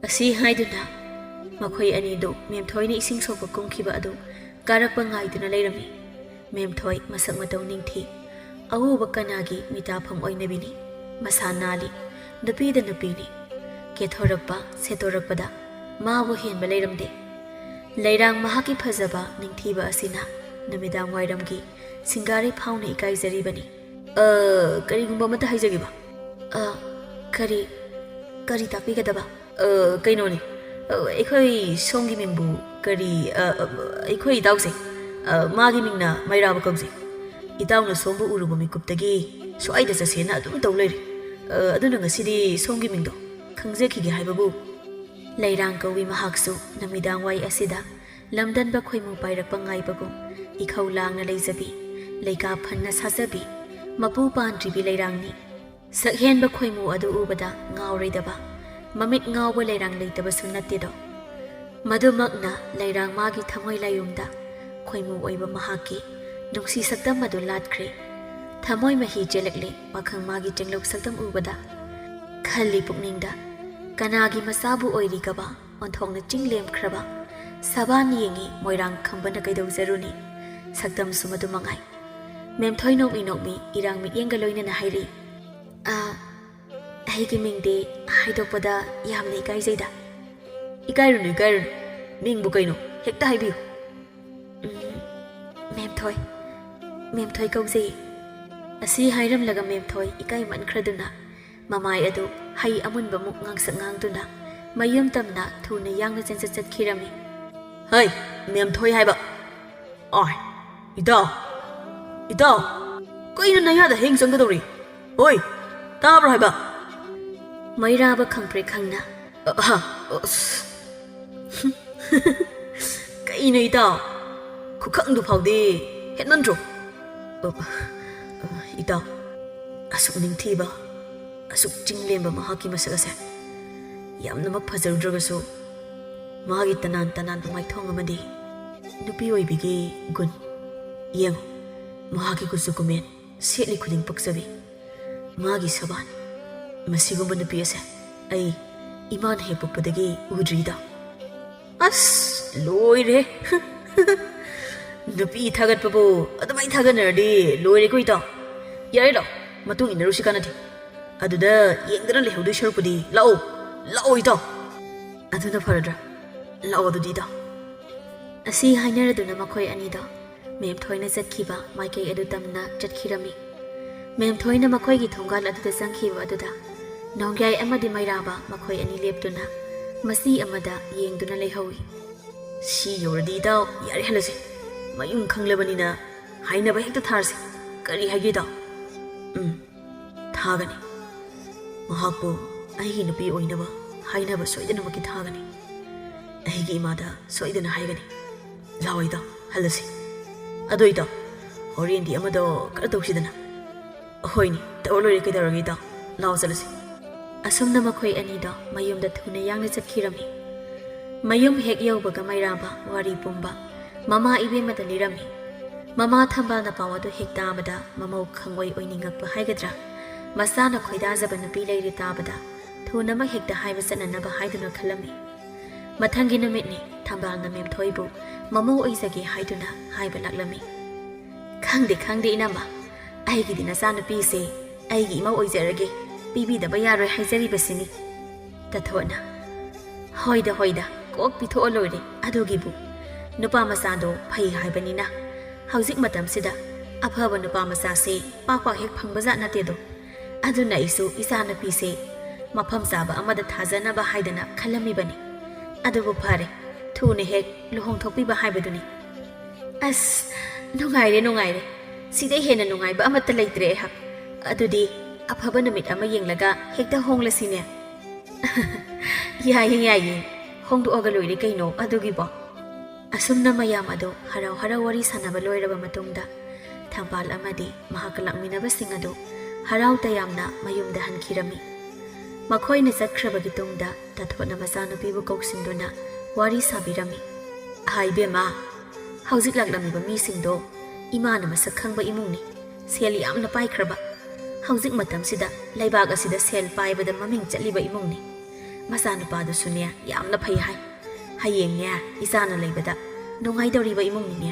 ꯑꯁꯤ ꯍꯥꯏꯗꯨꯅ ꯃꯈꯣꯏ ꯑꯅꯤꯗꯨ ꯃꯦꯝꯊꯣꯏꯅ ꯏꯁꯤꯡ ꯁꯣꯛꯄ ꯀꯨꯝꯈꯤꯕ ꯑꯗꯨ ꯀꯥꯔꯛꯄ ꯉꯥꯏꯗꯨꯅ ꯂꯩꯔꯝꯃꯤ꯫ ꯃꯦꯝꯊꯣꯏ ꯃꯁꯛ ꯃꯇꯧ ꯅꯤꯡꯊꯤ, ꯑꯎꯕ ꯀꯅꯥꯒꯤ ꯃꯤꯇꯥꯐꯝ ꯑꯣꯏꯅꯕꯤꯅꯤ꯫ ꯃꯁꯥ ꯅꯥꯜꯂꯤ, ꯅꯨꯄꯤꯗ ꯅꯨꯄꯤꯅꯤ꯫ ꯀꯦꯊꯣꯔꯛꯄ, ꯁꯦꯠꯇꯣꯔꯛꯄꯗ ꯃꯥꯕꯨ ꯍꯦꯟꯕ ꯂꯩꯔꯝꯗꯦ꯫ ꯂꯩꯔꯥꯡ ꯃꯍꯥꯛꯀꯤ ꯐꯖꯕ ꯅꯤꯡꯊꯤꯕ ꯑꯁꯤꯅ ꯅꯨꯃꯤꯗꯥꯡ ꯋꯥꯏꯔꯝꯒꯤ ꯁꯤꯡꯒꯥꯔꯩ ꯐꯥꯎꯅ ꯏꯀꯥꯏꯖꯔꯤꯕꯅꯤ꯫ "ꯑ, ꯀꯔꯤꯒꯨꯝꯕ ꯑꯃꯠꯇ ꯍꯥꯏꯖꯒꯦꯕ꯫" "ꯑ, ꯀꯔꯤ, ꯀꯔꯤ ꯇꯥꯛꯄꯤꯒꯗꯕ?" "ꯑ, ꯀꯩꯅꯣꯅꯦ, ꯑ, ꯑꯩꯈꯣꯏ ꯁꯣꯝꯒꯤ ꯃꯤꯡꯕꯨ ꯀꯔꯤ, ꯑ, ꯑ, ꯑꯩꯈꯣꯏ ꯏꯇꯥꯎꯁꯦ, ꯑ, ꯃꯥꯒꯤ ꯃꯤꯡꯅ ꯃꯩꯔꯥꯕ ꯀꯧꯖꯩ꯫ ꯏꯇꯥꯎꯅ ꯁꯣꯝꯕꯨ ꯎꯔꯨꯕ ꯃꯤꯀꯨꯞꯇꯒꯤ ꯁ꯭ꯋꯥꯏꯗ ꯆꯠꯁꯦꯅ ꯑꯗꯨꯝ ꯇꯧ ꯂꯩꯔꯦ꯫ ꯑ, ꯑꯗꯨꯅ ꯉꯁꯤꯗꯤ ꯁꯣꯝꯒꯤ ꯃꯤꯡꯗꯣ ꯈꯪꯖꯈꯤꯒꯦ ꯍꯥꯏꯕꯕꯨ꯫" ꯂꯩꯔꯥꯡ ꯀꯧꯏ ꯃꯍꯥꯛꯁꯨ ꯅꯨꯃꯤꯗꯥꯡ ꯋꯥꯏ ꯑꯁꯤꯗ ꯂꯝꯗꯟꯕ ꯈꯣꯏꯃꯨ ꯄꯥꯏꯔꯛꯄ ꯉꯥꯏꯕꯒꯨꯝ ꯏꯈꯧ ꯂꯥꯡꯅ ꯂꯩꯖꯕꯤ, ꯂꯩꯀꯥ ꯐꯟꯅ ꯁꯥꯖꯕꯤ, ꯃꯄꯨ ꯄꯥꯟꯗ꯭ꯔꯤꯕꯤ ꯂꯩꯔꯥꯡꯅꯤ꯫ ꯁꯛꯍꯦꯟꯕ ꯈꯣꯏꯃꯨ ꯑꯗꯨ ꯎꯕꯗ ꯉꯥꯎꯔꯣꯏꯗꯕ, ꯃꯃꯤꯠ ꯉꯥꯎꯕ ꯂꯩꯔꯥꯡ ꯂꯩꯇꯕꯁꯨ ꯅꯠꯇꯦꯗꯣ꯫ ꯃꯗꯨꯃꯛꯅ ꯂꯩꯔꯥꯡ ꯃꯥꯒꯤ ꯊꯃꯣꯏ ꯂꯥꯏꯌꯨꯝꯗ ꯈꯣꯏꯃꯨ ꯑꯣꯏꯕ ꯃꯍꯥꯛꯀꯤ ꯅꯨꯡꯁꯤ ꯁꯛꯇꯝ ꯑꯗꯨ ꯂꯥꯠꯈ꯭ꯔꯦ꯫ ꯊꯃꯣꯏ ꯃꯍꯤ ꯆꯦꯜꯂꯛꯂꯦ ꯄꯥꯈꯪ ꯃꯥꯒꯤ ꯆꯦꯡꯂꯧ ꯁꯛꯇꯝ ꯎꯕꯗ꯫ ꯈꯜꯂꯤ ꯄꯨꯛꯅꯤꯡꯗ, ꯀꯅꯥꯒꯤ ꯃꯆꯥꯕꯨ ꯑꯣꯏꯔꯤꯒꯕ ꯑꯣꯟꯊꯣꯛꯅ ꯆꯤꯡ ꯂꯦꯝꯈ꯭ꯔꯕ꯫ ꯁꯕꯥꯟ ꯌꯦꯡꯉꯤ ꯃꯣꯏꯔꯥꯡ ꯈꯝꯕꯅ ꯀꯩꯗꯧꯖꯔꯨꯅꯤ꯫ ꯁꯛꯇꯝꯁꯨ ꯃꯗꯨ ꯃꯉꯥꯏ꯫ ꯃꯦꯝꯊꯣꯏ ꯅꯣꯛꯃꯤ ꯅꯣꯛꯃꯤ ꯏꯔꯥꯡ ꯃꯤꯠꯌꯦꯡꯒ ꯂꯣꯏꯅꯅ ꯍꯥꯏꯔꯤ, "ꯑ, ꯑꯩꯒꯤ ꯃꯤꯡꯗꯤ ꯍꯥꯏꯗꯣꯛꯄꯗ ꯌꯥꯝꯅ ꯏꯀꯥꯏꯖꯩꯗ꯫" "ꯏꯀꯥꯏꯔꯨꯅꯨ, ꯏꯀꯥꯏꯔꯨꯅꯨ꯫ ꯃꯤꯡꯕꯨ ꯀꯩꯅꯣ? ꯍꯦꯛꯇ ꯍꯥꯏꯕꯤꯌꯨ꯫" "ꯎꯝ, ꯃꯦꯝꯊꯣꯏ, ꯃꯦꯝꯊꯣꯏ ꯀꯧꯖꯩ꯫" ꯑꯁꯤ ꯍꯥꯏꯔꯝꯂꯒ ꯃꯦꯝꯊꯣꯏ ꯏꯀꯥꯏꯃꯟꯈ꯭ꯔꯗꯨꯅ ꯃꯃꯥꯏ ꯑꯗꯨ ꯍꯩ ꯑꯃꯨꯟꯕꯃꯨꯛ ꯉꯥꯡꯁꯛ ꯉꯥꯡꯗꯨꯅ ꯃꯌꯨꯝ ꯇꯝꯅ ꯊꯨꯅ ꯌꯥꯡꯅ ꯆꯦꯟꯆꯠ ꯆꯠꯈꯤꯔꯝꯃꯤ꯫ "ꯍꯩ, ꯃꯦꯝꯊꯣꯏ ꯍꯥꯏꯕ꯫ ꯑꯥꯏ, ꯏꯇꯥꯎ, ꯏꯇꯥꯎ, ꯀꯩꯅꯣ ꯅꯌꯥꯗ ꯍꯦꯡ ꯆꯪꯒꯗꯧꯔꯤ? ꯍꯣꯏ, ꯇꯥꯕ꯭ꯔꯣ ꯍꯥꯏꯕ?" ꯃꯩꯔꯥꯕ ꯈꯪꯄ꯭ꯔꯦꯛ ꯈꯪꯅ, "ꯑꯍ, ꯑꯁ, ꯀꯩꯅꯣ ꯏꯇꯥꯎ? ꯈꯨꯈꯪꯗꯨ ꯐꯥꯎꯗꯤ ꯍꯦꯟꯃꯟꯗ꯭ꯔꯣ?" "ꯑ, ꯑ, ꯏꯇꯥꯎ, ꯑꯁꯨꯛ ꯅꯤꯡꯊꯤꯕ, ꯑꯁꯨꯛ ꯆꯤꯡꯂꯦꯝꯕ ꯃꯍꯥꯛꯀꯤ ꯃꯁꯛ ꯑꯁꯦ ꯌꯥꯝꯅꯃꯛ ꯐꯖꯔꯨꯗ꯭ꯔꯒꯁꯨ, ꯃꯥꯒꯤ ꯇꯅꯥꯟ ꯇꯅꯥꯟꯕ ꯃꯥꯏꯊꯣꯡ ꯑꯃꯗꯤ ꯅꯨꯄꯤ ꯑꯣꯏꯕꯤꯒꯤ ꯒꯨꯟ꯫ ꯌꯦꯡꯉꯨ, ꯃꯍꯥꯛꯀꯤ ꯀꯨꯆꯨ ꯀꯨꯃꯦꯟ, ꯁꯦꯠꯂꯤ ꯈꯨꯗꯤꯡ ꯄꯛꯆꯕꯤ꯫ ꯃꯥꯒꯤ ꯁꯕꯥꯟ꯫ ꯃꯁꯤꯒꯨꯝꯕ ꯅꯨꯄꯤ ꯑꯁꯦ ꯑꯩ ꯏꯃꯥꯅ ꯍꯦꯛ ꯄꯣꯛꯄꯗꯒꯤ ꯎꯗ꯭ꯔꯤꯗ꯫" ꯑꯁ, ꯂꯣꯏꯔꯦ꯫ ꯅꯨꯄꯤ ꯊꯥꯒꯠꯄꯕꯨ ꯑꯗꯨꯃꯥꯏꯅ ꯊꯥꯒꯠꯅꯔꯗꯤ ꯂꯣꯏꯔꯦꯀꯣ ꯏꯇꯥꯎ꯫ ꯌꯥꯔꯦ, ꯂꯥꯛꯑꯣ, ꯃꯇꯨꯡ ꯏꯟꯅꯔꯨꯁꯤ ꯀꯥꯟꯅꯗꯦ꯫ ꯑꯗꯨꯗ ꯌꯦꯡꯗꯅ ꯂꯩꯍꯧꯗꯣꯏ ꯁꯔꯨꯛꯄꯨꯗꯤ ꯂꯥꯛꯑꯣ, ꯂꯥꯛꯑꯣ ꯏꯇꯥꯎ꯫ ꯑꯗꯨꯅ ꯐꯔꯗ꯭ꯔꯥ? ꯂꯥꯛꯑꯣ ꯑꯗꯨꯗꯤ ꯏꯇꯥꯎ꯫ ꯑꯁꯤ ꯍꯥꯏꯅꯔꯗꯨꯅ ꯃꯈꯣꯏ ꯑꯅꯤꯗꯣ ꯃꯦꯝꯊꯣꯏꯅ ꯆꯠꯈꯤꯕ ꯃꯥꯏꯀꯩ ꯑꯗꯨ ꯇꯝꯅ ꯆꯠꯈꯤꯔꯝꯃꯤ꯫ ꯃꯦꯝꯊꯣꯏꯅ ꯃꯈꯣꯏꯒꯤ ꯊꯣꯡꯒꯥꯜ ꯑꯗꯨꯗ ꯆꯪꯈꯤꯕ ꯑꯗꯨꯗ ꯅꯣꯡꯌꯥꯏ ꯑꯃꯗꯤ ꯃꯩꯔꯥꯕ ꯃꯈꯣꯏ ꯑꯅꯤ ꯂꯦꯞꯇꯨꯅ ꯃꯆꯤ ꯑꯃꯗ ꯌꯦꯡꯗꯨꯅ ꯂꯩꯍꯧꯏ꯫ "ꯁꯤ ꯌꯧꯔꯗꯤ ꯏꯇꯥꯎ, ꯌꯥꯔꯦ, ꯍꯜꯂꯁꯤ꯫ ꯃꯌꯨꯝ ꯈꯪꯂꯕꯅꯤꯅ ꯍꯥꯏꯅꯕ ꯍꯦꯛꯇ ꯊꯥꯔꯁꯤ꯫ ꯀꯔꯤ ꯍꯥꯏꯒꯦ ꯏꯇꯥꯎ?" "ꯎꯝ, ꯊꯥꯒꯅꯤ꯫ ꯃꯍꯥꯛꯄꯨ ꯑꯩꯒꯤ ꯅꯨꯄꯤ ꯑꯣꯏꯅꯕ ꯍꯥꯏꯅꯕ ꯁꯣꯏꯗꯅꯃꯛꯀꯤ ꯊꯥꯒꯅꯤ꯫ ꯑꯩꯒꯤ ꯏꯃꯥꯗ ꯁꯣꯏꯗꯅ ꯍꯥꯏꯒꯅꯤ꯫ ꯂꯥꯛꯑꯣ ꯏꯇꯥꯎ, ꯍꯜꯂꯁꯤ꯫ ꯑꯗꯣ ꯏꯇꯥꯎ, ꯍꯣꯔꯦꯟꯗꯤ ꯑꯃꯗꯣ ꯈꯔ ꯇꯧꯁꯤꯗꯅ꯫" "ꯍꯣꯏꯅꯦ, ꯇꯧꯔ ꯂꯣꯏꯔꯦ, ꯀꯩꯗꯧꯔꯒꯦꯗꯣ? ꯂꯥꯎ ꯆꯠꯂꯁꯤ꯫" ꯑꯁꯨꯝꯅ ꯃꯈꯣꯏ ꯑꯅꯤꯗꯣ ꯃꯌꯨꯝꯗ ꯊꯨꯅ ꯌꯥꯡꯅ ꯆꯠꯈꯤꯔꯝꯃꯤ꯫ ꯃꯌꯨꯝ ꯍꯦꯛ ꯌꯧꯕꯒ ꯃꯩꯔꯥꯕ ꯋꯥꯔꯤ ꯄꯨꯝꯕ ꯃꯃꯥ ꯏꯕꯦꯝꯃꯗ ꯂꯤꯔꯝꯃꯤ꯫ ꯃꯃꯥ ꯊꯝꯕꯥꯜꯅ ꯄꯥꯎ ꯑꯗꯨ ꯍꯦꯛ ꯇꯥꯕꯗ ꯃꯃꯧ ꯈꯪꯑꯣꯏ ꯑꯣꯏꯅꯤꯡꯉꯛꯄ ꯍꯥꯏꯒꯗ꯭ꯔꯥ, ꯃꯆꯥꯅ ꯈꯣꯏꯗꯥꯖꯕ ꯅꯨꯄꯤ ꯂꯩꯔꯦ ꯇꯥꯕꯗ ꯊꯨꯅꯃꯛ ꯍꯦꯛꯇ ꯍꯥꯏꯕ ꯆꯠꯅꯅꯕ ꯍꯥꯏꯗꯨꯅ ꯈꯜꯂꯝꯃꯤ꯫ ꯃꯊꯪꯒꯤ ꯅꯨꯃꯤꯠꯅꯤ, ꯊꯝꯕꯥꯜꯅ ꯃꯦꯝꯊꯣꯏꯕꯨ ꯃꯃꯧ ꯑꯣꯏꯖꯒꯦ ꯍꯥꯏꯗꯨꯅ ꯍꯥꯏꯕ ꯂꯥꯛꯂꯝꯃꯤ꯫ "ꯈꯪꯗꯦ, ꯈꯪꯗꯦ, ꯏꯅꯝꯃ, ꯑꯩꯒꯤꯗꯤ ꯅꯆꯥꯅꯨꯄꯤꯁꯦ ꯑꯩꯒꯤ ꯏꯃꯧ ꯑꯣꯏꯖꯔꯒꯦ, ꯄꯤꯕꯤꯗꯕ ꯌꯥꯔꯣꯏ ꯍꯥꯏꯖꯔꯤꯕꯁꯤꯅꯤ꯫" ꯇꯊꯣꯠꯅ, "ꯍꯣꯏꯗ, ꯍꯣꯏꯗ, ꯀꯣꯛ ꯄꯤꯊꯣꯛꯑ ꯂꯣꯏꯔꯦ꯫ ꯑꯗꯨꯒꯤꯕꯨ ꯅꯨꯄꯥ ꯃꯆꯥꯗꯣ ꯐꯩ ꯍꯥꯏꯕꯅꯤꯅ, ꯍꯧꯖꯤꯛ ꯃꯇꯝꯁꯤꯗ ꯑꯐꯕ ꯅꯨꯄꯥ ꯃꯆꯥꯁꯦ ꯄꯥꯛ ꯄꯥꯛ ꯍꯦꯛ ꯐꯪꯕꯖꯥꯠ ꯅꯠꯇꯦꯗꯣ꯫ ꯑꯗꯨꯅ ꯑꯩꯁꯨ ꯏꯆꯥꯅꯨꯄꯤꯁꯦ ꯃꯐꯝ ꯆꯥꯕ ꯑꯃꯗ ꯊꯥꯖꯅꯕ ꯍꯥꯏꯗꯅ ꯈꯜꯂꯝꯃꯤꯕꯅꯤ꯫ ꯑꯗꯨꯕꯨ ꯐꯔꯦ, ꯊꯨꯅ ꯍꯦꯛ ꯂꯨꯍꯣꯡꯊꯣꯛꯄꯤꯕ ꯍꯥꯏꯕꯗꯨꯅꯤ꯫" "ꯑꯁ, ꯅꯨꯡꯉꯥꯏꯔꯦ, ꯅꯨꯡꯉꯥꯏꯔꯦ꯫ ꯁꯤꯗꯩ ꯍꯦꯟꯅ ꯅꯨꯡꯉꯥꯏꯕ ꯑꯃꯠꯇ ꯂꯩꯇ꯭ꯔꯦ ꯑꯩꯍꯥꯛ꯫ ꯑꯗꯨꯗꯤ ꯑꯐꯕ ꯅꯨꯃꯤꯠ ꯑꯃ ꯌꯦꯡꯂꯒ ꯍꯦꯛꯇ ꯍꯣꯡꯂꯁꯤꯅꯦ꯫" "ꯌꯥꯏꯌꯦ, ꯌꯥꯏꯌꯦ꯫ ꯍꯣꯡꯗꯣꯛꯑꯒ ꯂꯣꯏꯔꯦ ꯀꯩꯅꯣ ꯑꯗꯨꯒꯤꯕꯣ꯫" ꯑꯁꯨꯝꯅ ꯃꯌꯥꯝ ꯑꯗꯨ ꯍꯔꯥꯎ ꯍꯔꯥꯎ ꯋꯥꯔꯤ ꯁꯥꯟꯅꯕ ꯂꯣꯏꯔꯕ ꯃꯇꯨꯡꯗ, ꯊꯝꯕꯥꯜ ꯑꯃꯗꯤ ꯃꯍꯥꯛꯀ ꯂꯥꯛꯃꯤꯟꯅꯕꯁꯤꯡ ꯑꯗꯨ ꯍꯔꯥꯎ ꯇꯌꯥꯝꯅ ꯃꯌꯨꯝꯗ ꯍꯟꯈꯤꯔꯝꯃꯤ꯫ ꯃꯈꯣꯏꯅ ꯆꯠꯈ꯭ꯔꯕꯒꯤ ꯇꯨꯡꯗ ꯇꯥꯊꯣꯠꯅ ꯃꯆꯥꯅꯨꯄꯤꯕꯨ ꯀꯧꯁꯤꯟꯗꯨꯅ ꯋꯥꯔꯤ ꯁꯥꯕꯤꯔꯝꯃꯤ꯫ "ꯑꯍꯥ ꯏꯕꯦꯝꯃ, ꯍꯧꯖꯤꯛ ꯂꯥꯛꯂꯝꯃꯤꯕ ꯃꯤꯁꯤꯡꯗꯣ ꯏꯃꯥꯅ ꯃꯁꯛ ꯈꯪꯕ ꯏꯃꯨꯡꯅꯤ, ꯁꯦꯜ ꯌꯥꯝꯅ ꯄꯥꯏꯈ꯭ꯔꯕ, ꯍꯧꯖꯤꯛ ꯃꯇꯝꯁꯤꯗ ꯂꯩꯕꯥꯛ ꯑꯁꯤꯗ ꯁꯦꯜ ꯄꯥꯏꯕꯗ ꯃꯃꯤꯡ ꯆꯠꯂꯤꯕ ꯏꯃꯨꯡꯅꯤ꯫ ꯃꯆꯥꯅꯨꯄꯥꯗꯨꯁꯨꯅꯦ, ꯌꯥꯝꯅ ꯐꯩ ꯍꯥꯏ꯫ ꯍꯌꯦꯡꯅꯦ, ꯏꯆꯥꯅ ꯂꯩꯕꯗ ꯅꯨꯡꯉꯥꯏꯗꯧꯔꯤꯕ ꯏꯃꯨꯡꯅꯤꯅꯦ꯫"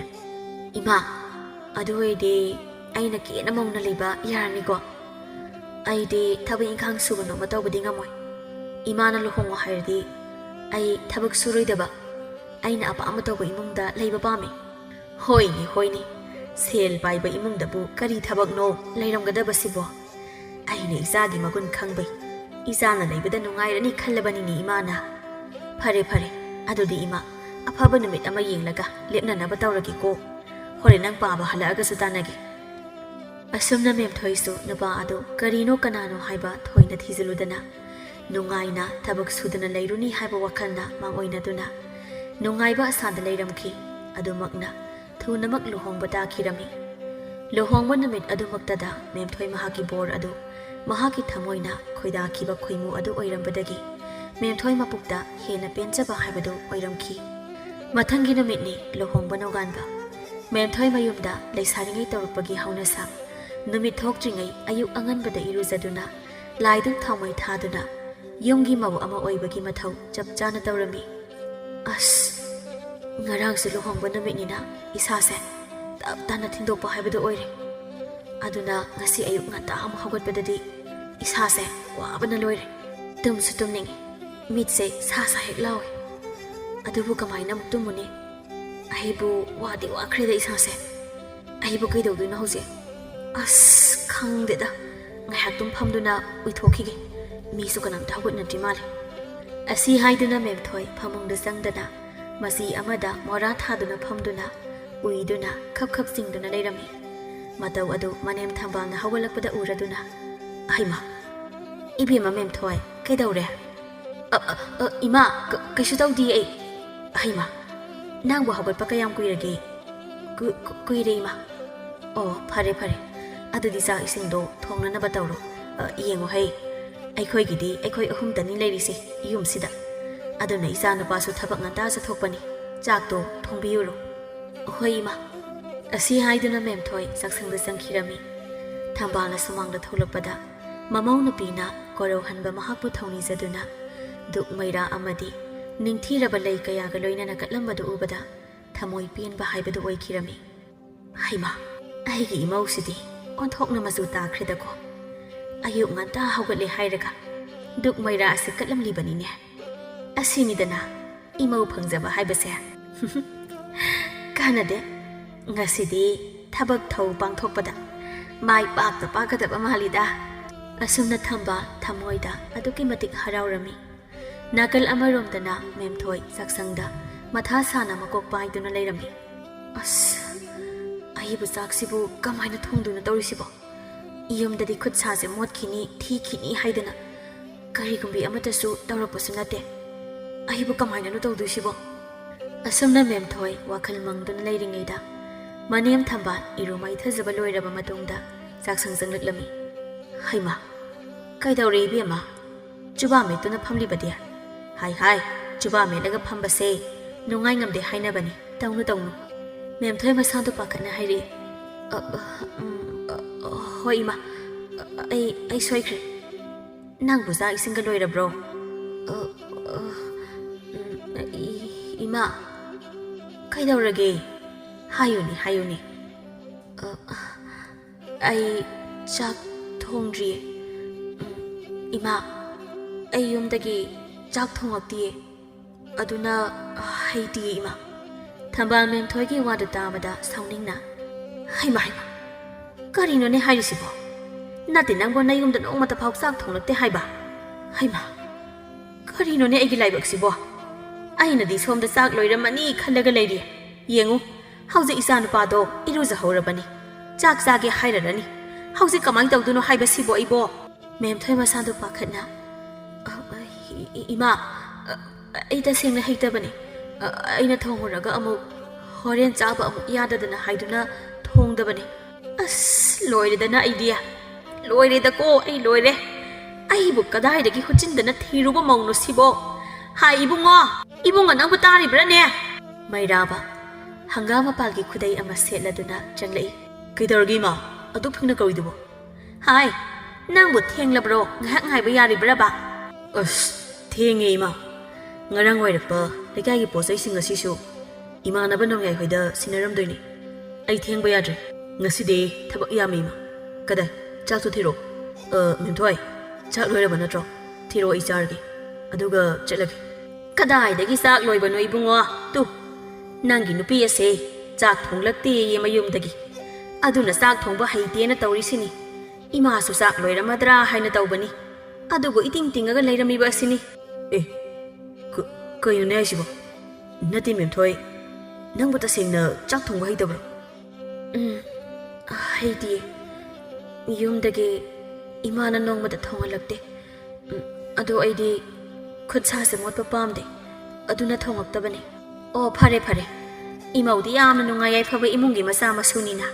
"ꯏꯃꯥ, ꯑꯗꯨ ꯑꯣꯏꯔꯗꯤ ꯑꯩꯅ ꯀꯦꯅ ꯃꯧꯅ ꯂꯩꯕ ꯌꯥꯔꯅꯤꯀꯣ? ꯑꯩꯗꯤ ꯊꯕꯛ ꯏꯪꯈꯥꯡ ꯁꯨꯕ ꯅꯣꯝꯕ ꯇꯧꯕꯗꯤ ꯉꯝꯃꯣꯏ꯫ ꯏꯃꯥꯅ ꯂꯨꯍꯣꯡꯉꯣ ꯍꯥꯏꯔꯗꯤ ꯑꯩ ꯊꯕꯛ ꯁꯨꯔꯣꯏꯗꯕ, ꯑꯩꯅ ꯑꯄꯥꯝꯕ ꯇꯧꯕ ꯏꯃꯨꯡꯗ ꯂꯩꯕ ꯄꯥꯝꯃꯤ꯫" "ꯍꯣꯏꯅꯦ, ꯍꯣꯏꯅꯦ, ꯁꯦꯜ ꯄꯥꯏꯕ ꯏꯃꯨꯡꯗꯕꯨ ꯀꯔꯤ ꯊꯕꯛꯅꯣ ꯂꯩꯔꯝꯒꯗꯕꯁꯤꯕꯣ? ꯑꯩꯅ ꯏꯆꯥꯒꯤ ꯃꯒꯨꯟ ꯈꯪꯕꯩ ꯏꯆꯥꯅ ꯂꯩꯕꯗ ꯅꯨꯡꯉꯥꯏꯔꯅꯤ ꯈꯜꯂꯕꯅꯤꯅꯦ ꯏꯃꯥꯅ꯫ ꯐꯔꯦ, ꯐꯔꯦ, ꯑꯗꯨꯗꯤ ꯏꯃꯥ, ꯑꯐꯕ ꯅꯨꯃꯤꯠ ꯑꯃ ꯌꯦꯡꯂꯒ ꯂꯦꯞꯅꯅꯕ ꯇꯧꯔꯒꯦꯀꯣ꯫ ꯍꯣꯔꯦꯟ ꯅꯪ ꯄꯥꯕ ꯍꯜꯂꯛꯑꯒꯁꯨ ꯇꯥꯟꯅꯒꯦ꯫" ꯑꯁꯨꯝꯅ ꯃꯦꯝꯊꯣꯏꯁꯨ ꯅꯨꯄꯥ ꯑꯗꯨ ꯀꯔꯤꯅꯣ ꯀꯅꯥꯅꯣ ꯍꯥꯏꯕ ꯊꯣꯏꯅ ꯊꯤꯖꯤꯜꯂꯨꯗꯅ, ꯅꯨꯡꯉꯥꯏꯅ ꯊꯕꯛ ꯁꯨꯗꯅ ꯂꯩꯔꯨꯅꯤ ꯍꯥꯏꯕ ꯋꯥꯈꯜꯅ ꯃꯥꯡꯑꯣꯏꯅꯗꯨꯅ ꯅꯨꯡꯉꯥꯏꯕ ꯑꯁꯥꯗ ꯂꯩꯔꯝꯈꯤ꯫ ꯑꯗꯨꯃꯛꯅ ꯊꯨꯅꯃꯛ ꯂꯨꯍꯣꯡꯕ ꯇꯥꯈꯤꯔꯝꯃꯤ꯫ ꯂꯨꯍꯣꯡꯕ ꯅꯨꯃꯤꯠ ꯑꯗꯨꯃꯛꯇꯗ ꯃꯦꯝꯊꯣꯏ ꯃꯍꯥꯛꯀꯤ ꯕꯣꯔ ꯑꯗꯨ ꯃꯍꯥꯛꯀꯤ ꯊꯃꯣꯏꯅ ꯈꯣꯏꯗꯥꯈꯤꯕ ꯈꯣꯏꯃꯨ ꯑꯗꯨ ꯑꯣꯏꯔꯝꯕꯗꯒꯤ ꯃꯦꯝꯊꯣꯏ ꯃꯄꯨꯛꯇ ꯍꯦꯟꯅ ꯄꯦꯟꯖꯕ ꯍꯥꯏꯕꯗꯨ ꯑꯣꯏꯔꯝꯈꯤ꯫ ꯃꯊꯪꯒꯤ ꯅꯨꯃꯤꯠꯅꯤ ꯂꯨꯍꯣꯡꯕ ꯅꯣꯡꯉꯥꯟꯕ꯫ ꯃꯦꯝꯊꯣꯏ ꯃꯌꯨꯝꯗ ꯂꯩꯁꯥꯔꯤꯉꯩ ꯇꯧꯔꯛꯄꯒꯤ ꯍꯧꯅꯁꯥ, ꯅꯨꯃꯤꯠ ꯊꯣꯛꯇ꯭ꯔꯤꯉꯩ ꯑꯌꯨꯛ ꯑꯉꯟꯕꯗ ꯏꯔꯨꯖꯗꯨꯅ ꯂꯥꯏꯗꯨꯛ ꯊꯥꯎꯃꯩ ꯊꯥꯗꯨꯅ ꯌꯨꯝꯒꯤ ꯃꯧ ꯑꯃ ꯑꯣꯏꯕꯒꯤ ꯃꯊꯧ ꯆꯞ ꯆꯥꯅ ꯇꯧꯔꯝꯃꯤ꯫ ꯑꯁ, ꯉꯔꯥꯡꯁꯦ ꯂꯨꯍꯣꯡꯕ ꯅꯨꯃꯤꯠꯅꯤꯅ ꯏꯁꯥꯁꯦ ꯇꯞ ꯇꯥꯅ ꯊꯤꯟꯗꯣꯛꯄ ꯍꯥꯏꯕꯗꯨ ꯑꯣꯏꯔꯦ꯫ ꯑꯗꯨꯅ ꯉꯁꯤ ꯑꯌꯨꯛ ꯉꯟꯇꯥ ꯑꯃꯨꯛ ꯍꯧꯒꯠꯄꯗꯗꯤ ꯏꯁꯥꯁꯦ ꯋꯥꯕꯅ ꯂꯣꯏꯔꯦ꯫ ꯇꯨꯝꯁꯨ ꯇꯨꯝꯅꯤꯡꯉꯤ, ꯃꯤꯠꯁꯦ ꯁꯥ ꯁꯥ ꯍꯦꯛ ꯂꯥꯎꯏ꯫ ꯑꯗꯨꯕꯨ ꯀꯃꯥꯏꯅ ꯑꯃꯨꯛ ꯇꯨꯝꯃꯨꯅꯤ? ꯑꯩꯕꯨ ꯋꯥꯗꯤ ꯋꯥꯈ꯭ꯔꯦꯗ ꯏꯁꯥꯁꯦ꯫ ꯑꯩꯕꯨ ꯀꯩꯗꯧꯗꯣꯏꯅꯣ ꯍꯧꯖꯤꯛ? ꯑꯁ, ꯈꯪꯗꯦꯗ꯫ ꯉꯥꯏꯍꯥꯛꯇꯨꯝ ꯐꯝꯗꯨꯅ ꯎꯏꯊꯣꯛꯈꯤꯒꯦ꯫ ꯃꯤꯁꯨ ꯀꯅꯥꯝꯇ ꯍꯧꯒꯠꯅꯗ꯭ꯔꯤ ꯃꯥꯜꯂꯦ꯫ ꯑꯁꯤ ꯍꯥꯏꯗꯨꯅ ꯃꯦꯝꯊꯣꯏ ꯐꯃꯨꯡꯗ ꯆꯪꯗꯅ ꯃꯆꯤ ꯑꯃꯗ ꯃꯣꯔꯥ ꯊꯥꯗꯨꯅ ꯐꯝꯗꯨꯅ ꯎꯏꯗꯨꯅ ꯈꯞ ꯈꯞ ꯆꯤꯡꯗꯨꯅ ꯂꯩꯔꯝꯃꯤ꯫ ꯃꯇꯧ ꯑꯗꯨ ꯃꯅꯦꯝ ꯊꯝꯕꯥꯜꯅ ꯍꯧꯒꯠꯂꯛꯄꯗ ꯎꯔꯗꯨꯅ, "ꯍꯩꯃꯥ, ꯏꯕꯦꯝꯃ ꯃꯦꯝꯊꯣꯏ, ꯀꯩꯗꯧꯔꯦ?" "ꯑ, ꯑ, ꯑ, ꯏꯃꯥ, ꯀ-, ꯀꯩꯁꯨ ꯇꯧꯗꯤꯌꯦ ꯑꯩ꯫" "ꯍꯩꯃꯥ, ꯅꯪꯕꯨ ꯍꯧꯒꯠꯄ ꯀꯌꯥꯝ ꯀꯨꯏꯔꯒꯦ?" "ꯀꯨ-, ꯀꯨ-, ꯀꯨꯏꯔꯦ ꯏꯃꯥ꯫" "ꯑꯣ, ꯐꯔꯦ, ꯐꯔꯦ꯫ ꯑꯗꯨꯗꯤ ꯆꯥꯛ ꯏꯁꯤꯡꯗꯣ ꯊꯣꯡꯅꯅꯕ ꯇꯧꯔꯣ꯫ ꯑ, ꯌꯦꯡꯉꯨ ꯍꯩ, ꯑꯩꯈꯣꯏꯒꯤꯗꯤ ꯑꯩꯈꯣꯏ ꯑꯍꯨꯝꯇꯅꯤ ꯂꯩꯔꯤꯁꯦ ꯌꯨꯝꯁꯤꯗ꯫ ꯑꯗꯨꯅ ꯏꯆꯥꯅꯨꯄꯥꯁꯨ ꯊꯕꯛ ꯉꯟꯇꯥ ꯆꯠꯊꯣꯛꯄꯅꯤ꯫ ꯆꯥꯛꯇꯣ ꯊꯣꯡꯕꯤꯌꯨꯔꯣ꯫" "ꯍꯣꯏ ꯏꯃꯥ꯫" ꯑꯁꯤ ꯍꯥꯏꯗꯨꯅ ꯃꯦꯝꯊꯣꯏ ꯆꯥꯛꯁꯪꯗ ꯆꯪꯈꯤꯔꯝꯃꯤ꯫ ꯊꯝꯕꯥꯜꯅ ꯁꯨꯃꯥꯡꯗ ꯊꯣꯛꯂꯛꯄꯗ ꯃꯃꯧ ꯅꯨꯄꯤꯅ ꯀꯣꯔꯧꯍꯟꯕ ꯃꯍꯥꯛꯄꯨ ꯊꯧꯅꯤꯖꯗꯨꯅ ꯗꯨꯛ ꯃꯩꯔꯥ ꯑꯃꯗꯤ ꯅꯤꯡꯊꯤꯔꯕ ꯂꯩ ꯀꯌꯥꯒ ꯂꯣꯏꯅꯅ ꯀꯠꯂꯝꯕꯗꯨ ꯎꯕꯗ ꯊꯃꯣꯏ ꯄꯦꯟꯕ ꯍꯥꯏꯕꯗꯨ ꯑꯣꯏꯈꯤꯔꯝꯃꯤ꯫ "ꯍꯩꯃꯥ, ꯑꯩꯒꯤ ꯏꯃꯧꯁꯤꯗꯤ ꯑꯣꯟꯊꯣꯛꯅ ꯃꯆꯨ ꯇꯥꯈ꯭ꯔꯦꯗꯀꯣ꯫ ꯑꯌꯨꯛ ꯉꯟꯇꯥ ꯍꯧꯒꯠꯂꯦ ꯍꯥꯏꯔꯒ ꯗꯨꯛ ꯃꯩꯔꯥ ꯑꯁꯤ ꯀꯠꯂꯝꯂꯤꯕꯅꯤꯅꯦ꯫ ꯑꯁꯤꯅꯤꯗꯅ ꯏꯃꯧ ꯐꯪꯖꯕ ꯍꯥꯏꯕꯁꯦ꯫" "ꯀꯥꯟꯅꯗꯦ, ꯉꯁꯤꯗꯤ ꯊꯕꯛ ꯊꯧ ꯄꯥꯡꯊꯣꯛꯄꯗ ꯃꯥꯏ ꯄꯥꯛꯇ ꯄꯥꯛꯀꯗꯕ ꯃꯥꯜꯂꯤꯗ꯫" ꯑꯁꯨꯝꯅ ꯊꯝꯕꯥꯜ ꯊꯃꯣꯏꯗ ꯑꯗꯨꯛꯀꯤ ꯃꯇꯤꯛ ꯍꯔꯥꯎꯔꯝꯃꯤ꯫ ꯅꯥꯀꯜ ꯑꯃꯔꯣꯝꯗꯅ ꯃꯦꯝꯊꯣꯏ ꯆꯥꯛꯁꯪꯗ ꯃꯊꯥ ꯁꯥꯅ ꯃꯀꯣꯛ ꯄꯥꯏꯗꯨꯅ ꯂꯩꯔꯝꯃꯤ꯫ "ꯑꯁ, ꯑꯩꯕꯨ ꯆꯥꯛꯁꯤꯕꯨ ꯀꯃꯥꯏꯅ ꯊꯣꯡꯗꯣꯏꯅꯣ ꯇꯧꯔꯤꯁꯤꯕꯣ? ꯌꯨꯝꯗꯗꯤ ꯈꯨꯠ ꯁꯥꯁꯦ ꯃꯣꯠꯈꯤꯅꯤ, ꯊꯤꯈꯤꯅꯤ ꯍꯥꯏꯗꯅ ꯀꯔꯤꯒꯨꯝꯕꯤ ꯑꯃꯠꯇꯁꯨ ꯇꯧꯔꯛꯄꯁꯨ ꯅꯠꯇꯦ꯫ ꯑꯩꯕꯨ ꯀꯃꯥꯏꯅꯅꯣ ꯇꯧꯗꯣꯏꯁꯤꯕꯣ?" ꯑꯁꯨꯝꯅ ꯃꯦꯝꯊꯣꯏ ꯋꯥꯈꯜ ꯃꯪꯗꯨꯅ ꯂꯩꯔꯤꯉꯩꯗ ꯃꯅꯦꯝ ꯊꯝꯕꯥꯜ ꯏꯔꯨ ꯃꯥꯏꯊꯖꯕ ꯂꯣꯏꯔꯕ ꯃꯇꯨꯡꯗ ꯆꯥꯛꯁꯪ ꯆꯪꯂꯛꯂꯝꯃꯤ꯫ "ꯍꯩꯃꯥ, ꯀꯩꯗꯧꯔꯦ ꯏꯕꯦꯝꯃ? ꯆꯨꯕꯥ ꯃꯦꯠꯇꯨꯅ ꯐꯝꯂꯤꯕꯗꯤ?" "ꯍꯥꯏ ꯍꯥꯏ, ꯆꯨꯕꯥ ꯃꯦꯠꯂꯒ ꯐꯝꯕꯁꯦ ꯅꯨꯡꯉꯥꯏ ꯉꯝꯗꯦ ꯍꯥꯏꯅꯕꯅꯤ꯫ ꯇꯧꯅꯨ ꯇꯧꯅꯨ꯫" ꯃꯦꯝꯊꯣꯏ ꯃꯁꯥꯗꯨ ꯄꯥꯈꯠꯅ ꯍꯥꯏꯔꯛꯏ꯫ "ꯑ, ꯑ, ꯎꯝ, ꯑ, ꯑ, ꯍꯣꯏ ꯏꯃꯥ, ꯑ, ꯑꯩ, ꯑꯩ ꯁꯣꯏꯈ꯭ꯔꯦ꯫ ꯅꯪꯕꯨ ꯆꯥꯛ ꯏꯁꯤꯡꯒ ꯂꯣꯏꯔꯕ꯭ꯔꯣ?" "ꯑ, ꯑ, ꯎꯝ, ꯏ-, ꯏꯃꯥ, ꯀꯩꯗꯧꯔꯒꯦ? ꯍꯥꯏꯌꯨꯅꯦ, ꯍꯥꯏꯌꯨꯅꯦ꯫" "ꯑ, ꯑꯩ ꯆꯥꯛ ꯊꯣꯡꯗ꯭ꯔꯤꯌꯦ꯫ ꯎꯝ, ꯏꯃꯥ, ꯑꯩ ꯌꯨꯝꯗꯒꯤ ꯆꯥꯛ ꯊꯣꯡꯉꯛꯇꯤꯌꯦ꯫ ꯑꯗꯨꯅ ꯍꯩꯇꯤꯌꯦ, ꯏꯃꯥ꯫" ꯊꯝꯕꯥꯜ ꯃꯦꯝꯊꯣꯏꯒꯤ ꯋꯥꯗꯨ ꯇꯥꯕꯗ ꯁꯥꯎꯅꯤꯡꯅ, "ꯍꯩꯃꯥ, ꯍꯩꯃꯥ, ꯀꯔꯤꯅꯣꯅꯦ ꯍꯥꯏꯔꯤꯁꯤꯕꯣ? ꯅꯠꯇꯦ, ꯅꯪꯕꯨ ꯅꯌꯨꯝꯗ ꯅꯣꯡꯃꯇ ꯐꯥꯎ ꯆꯥꯛ ꯊꯣꯡꯂꯛꯇꯦ ꯍꯥꯏꯕ? ꯍꯩꯃꯥ, ꯀꯔꯤꯅꯣꯅꯦ ꯑꯩꯒꯤ ꯂꯥꯏꯕꯛꯁꯤꯕꯣ? ꯑꯩꯅꯗꯤ ꯁꯣꯝꯗ ꯆꯥꯛ ꯂꯣꯏꯔꯝꯃꯅꯤ ꯈꯜꯂꯒ ꯂꯩꯔꯤ꯫ ꯌꯦꯡꯉꯨ, ꯍꯧꯖꯤꯛ ꯏꯆꯥꯅꯨꯄꯥꯗꯣ ꯏꯔꯨꯖꯍꯧꯔꯕꯅꯤ꯫ ꯆꯥꯛ ꯆꯥꯒꯦ ꯍꯥꯏꯔꯔꯅꯤ꯫ ꯍꯧꯖꯤꯛ ꯀꯃꯥꯏꯅ ꯇꯧꯗꯣꯏꯅꯣ ꯍꯥꯏꯕꯁꯤꯕꯣ ꯑꯩꯕꯣ?" ꯃꯦꯝꯊꯣꯏ ꯃꯁꯥꯗꯨ ꯄꯥꯈꯠꯅ, "ꯑ, ꯑ, ꯏ-, ꯏꯃꯥ, ꯑ, ꯑꯩ ꯇꯁꯦꯡꯅ ꯍꯩꯇꯕꯅꯤ꯫ ꯑ, ꯑꯩꯅ ꯊꯣꯡꯉꯨꯔꯒ ꯑꯃꯨꯛ ꯍꯣꯔꯦꯟ ꯆꯥꯕ ꯑꯃꯨꯛ ꯌꯥꯗꯗꯅ ꯍꯥꯏꯗꯨꯅ ꯊꯣꯡꯗꯕꯅꯤ꯫ ꯑꯁ, ꯂꯣꯏꯔꯦꯗꯅ ꯑꯩꯗꯤ꯫ ꯂꯣꯏꯔꯦꯗꯀꯣ, ꯑꯩ ꯂꯣꯏꯔꯦ꯫ ꯑꯩꯕꯨ ꯀꯗꯥꯏꯗꯒꯤ ꯍꯨꯠꯆꯤꯟꯗꯅ ꯊꯤꯔꯨꯕ ꯃꯧꯅꯣ ꯁꯤꯕꯣ? ꯍꯥꯏ ꯏꯕꯨꯡꯉꯣ, ꯏꯕꯨꯡꯉꯣ ꯅꯪꯕꯨ ꯇꯥꯔꯤꯕ꯭ꯔꯥꯅꯦ?" ꯃꯩꯔꯥꯕ ꯍꯪꯒꯥꯝ ꯃꯄꯥꯜꯒꯤ ꯈꯨꯗꯩ ꯑꯃ ꯁꯦꯠꯂꯗꯨꯅ ꯆꯪꯂꯛꯏ꯫ "ꯀꯩꯗꯧꯔꯒꯦ ꯏꯃꯥ? ꯑꯗꯨꯛ ꯊꯦꯡꯅ ꯀꯧꯔꯤꯗꯨꯕꯣ?" "ꯍꯥꯏ, ꯅꯪꯕꯨ ꯊꯦꯡꯂꯕ꯭ꯔꯣ? ꯉꯥꯏꯍꯥꯛ ꯉꯥꯏꯕ ꯌꯥꯔꯤꯕ꯭ꯔꯕ?" "ꯑꯁ, ꯊꯦꯡꯉꯦ ꯏꯃꯥ꯫ ꯉꯔꯥꯡ ꯋꯥꯏꯔꯛꯄ ꯂꯩꯀꯥꯏꯒꯤ ꯄꯣꯠ ꯆꯩꯁꯤꯡ ꯑꯁꯤꯁꯨ ꯏꯃꯥꯟꯅꯕ ꯅꯣꯡꯌꯥꯏ ꯍꯣꯏꯗ ꯁꯤꯟꯅꯔꯝꯗꯣꯏꯅꯤ꯫ ꯑꯩ ꯊꯦꯡꯕ ꯌꯥꯗ꯭ꯔꯦ꯫ ꯉꯁꯤꯗꯤ ꯊꯕꯛ ꯌꯥꯝꯃꯤ ꯏꯃꯥ꯫ ꯀꯗꯥꯏ, ꯆꯥꯛꯇꯣ ꯊꯤꯔꯛꯑꯣ꯫ ꯑ, ꯃꯦꯝꯊꯣꯏ, ꯆꯥꯛ ꯂꯣꯏꯔꯕ ꯅꯠꯇ꯭ꯔꯣ? ꯊꯤꯔꯛꯑꯣ, ꯑꯩ ꯆꯥꯔꯒꯦ꯫ ꯑꯗꯨꯒ ꯆꯠꯂꯒꯦ꯫" "ꯀꯗꯥꯏꯗꯒꯤ ꯆꯥꯛ ꯂꯣꯏꯕꯅꯣ ꯏꯕꯨꯡꯉꯣ? ꯇꯨ, ꯅꯪꯒꯤ ꯅꯨꯄꯤ ꯑꯁꯦ ꯆꯥꯛ ꯊꯣꯡꯂꯛꯇꯦꯌꯦ ꯃꯌꯨꯝꯗꯒꯤ꯫ ꯑꯗꯨꯅ ꯆꯥꯛ ꯊꯣꯡꯕ ꯍꯩꯇꯦꯅ ꯇꯧꯔꯤꯁꯤꯅꯤ꯫ ꯏꯃꯥꯁꯨ ꯆꯥꯛ ꯂꯣꯏꯔꯝꯃꯗ꯭ꯔꯥ ꯍꯥꯏꯅ ꯇꯧꯕꯅꯤ꯫ ꯑꯗꯨꯕꯨ ꯏꯇꯤꯡ ꯇꯤꯡꯉꯒ ꯂꯩꯔꯝꯃꯤꯕ ꯑꯁꯤꯅꯤ꯫" "ꯑꯦ, ꯀ-, ꯀꯩꯅꯣꯅꯦ ꯍꯥꯏꯁꯤꯕꯣ? ꯅꯠꯇꯦ ꯃꯦꯝꯊꯣꯏ, ꯅꯪꯕꯨ ꯇꯁꯦꯡꯅ ꯆꯥꯛ ꯊꯣꯡꯕ ꯍꯩꯇꯕ꯭ꯔꯣ?" "ꯎꯝ, ꯍꯩꯇꯤꯌꯦ꯫ ꯌꯨꯝꯗꯒꯤ ꯏꯃꯥꯅ ꯅꯣꯡꯃꯇ ꯊꯣꯡꯍꯜꯂꯛꯇꯦ꯫ ꯎꯝ, ꯑꯗꯣ ꯑꯩꯗꯤ ꯈꯨꯠ ꯁꯥꯁꯦ ꯃꯣꯠꯄ ꯄꯥꯝꯗꯦ꯫ ꯑꯗꯨꯅ ꯊꯣꯡꯉꯛꯇꯕꯅꯦ꯫" "ꯑꯣ, ꯐꯔꯦ, ꯐꯔꯦ꯫ ꯏꯃꯧꯗꯤ ꯌꯥꯝꯅ ꯅꯨꯡꯉꯥꯏ ꯌꯥꯏꯐꯕ ꯏꯃꯨꯡꯒꯤ ꯃꯆꯥ ꯃꯁꯨꯅꯤꯅ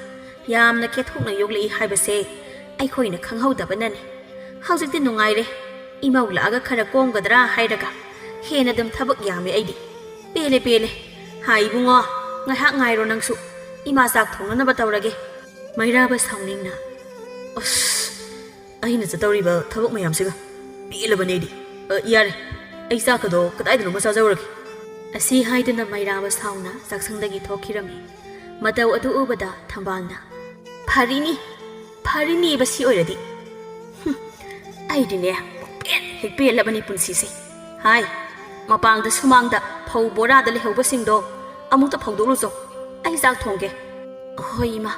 ꯌꯥꯝꯅ ꯀꯦꯊꯣꯛꯅ ꯌꯣꯛꯂꯛꯏ ꯍꯥꯏꯕꯁꯦ ꯑꯩꯈꯣꯏꯅ ꯈꯪꯍꯧꯗꯕꯅꯅꯤ꯫ ꯍꯧꯖꯤꯛꯇꯤ ꯅꯨꯡꯉꯥꯏꯔꯦ꯫ ꯏꯃꯧ ꯂꯥꯛꯑꯒ ꯈꯔ ꯀꯣꯝꯒꯗ꯭ꯔꯥ ꯍꯥꯏꯔꯒ ꯍꯦꯟꯅ ꯑꯗꯨꯝ ꯊꯕꯛ ꯌꯥꯝꯃꯦ ꯑꯩꯗꯤ꯫ "ꯄꯦꯜꯂꯦ, ꯄꯦꯜꯂꯦ꯫ ꯍꯥ, ꯏꯕꯨꯡꯉꯣ, ꯉꯥꯏꯍꯥꯛ ꯉꯥꯏꯔꯣ ꯅꯪꯁꯨ꯫ ꯏꯃꯥ ꯆꯥꯛ ꯊꯣꯡꯅꯅꯕ ꯇꯧꯔꯒꯦ꯫" ꯃꯩꯔꯥꯕ ꯁꯥꯎꯅꯤꯡꯅ, "ꯑꯁ, ꯑꯩꯅ ꯆꯠꯇꯧꯔꯤꯕ ꯊꯕꯛ ꯃꯌꯥꯝꯁꯤꯒ ꯄꯦꯜꯂꯕꯅꯦ ꯑꯩꯗꯤ꯫ ꯑ, ꯌꯥꯔꯦ, ꯑꯩ ꯆꯥꯛꯀꯗꯣ ꯀꯗꯥꯏꯗꯅꯣꯃ ꯆꯥꯖꯧꯔꯒꯦ꯫" ꯑꯁꯤ ꯍꯥꯏꯗꯨꯅ ꯃꯩꯔꯥꯕ ꯁꯥꯎꯅ ꯆꯥꯛꯁꯪꯗꯒꯤ ꯊꯣꯛꯈꯤꯔꯝꯃꯤ꯫ ꯃꯇꯧ ꯑꯗꯨ ꯎꯕꯗ ꯊꯝꯕꯥꯜꯅ, "ꯐꯔꯤꯅꯤ, ꯐꯔꯤꯅꯤꯕ ꯁꯤ ꯑꯣꯏꯔꯗꯤ꯫ ꯍꯨꯝ, ꯑꯩꯗꯤꯅꯦ ꯄꯨꯡꯄꯦꯟ ꯍꯦꯛ ꯄꯦꯜꯂꯕꯅꯤ ꯄꯨꯟꯁꯤꯁꯦ꯫ ꯍꯥꯏ, ꯃꯄꯥꯟꯗ ꯁꯨꯃꯥꯡꯗ ꯐꯧ ꯕꯣꯔꯥꯗ ꯂꯩꯍꯧꯕꯁꯤꯡꯗꯣ ꯑꯃꯨꯛꯇ ꯐꯧꯗꯣꯛꯂꯨꯆꯣ꯫ ꯑꯩ ꯆꯥꯛ ꯊꯣꯡꯒꯦ꯫" "ꯍꯣꯏ, ꯏꯃꯥ꯫"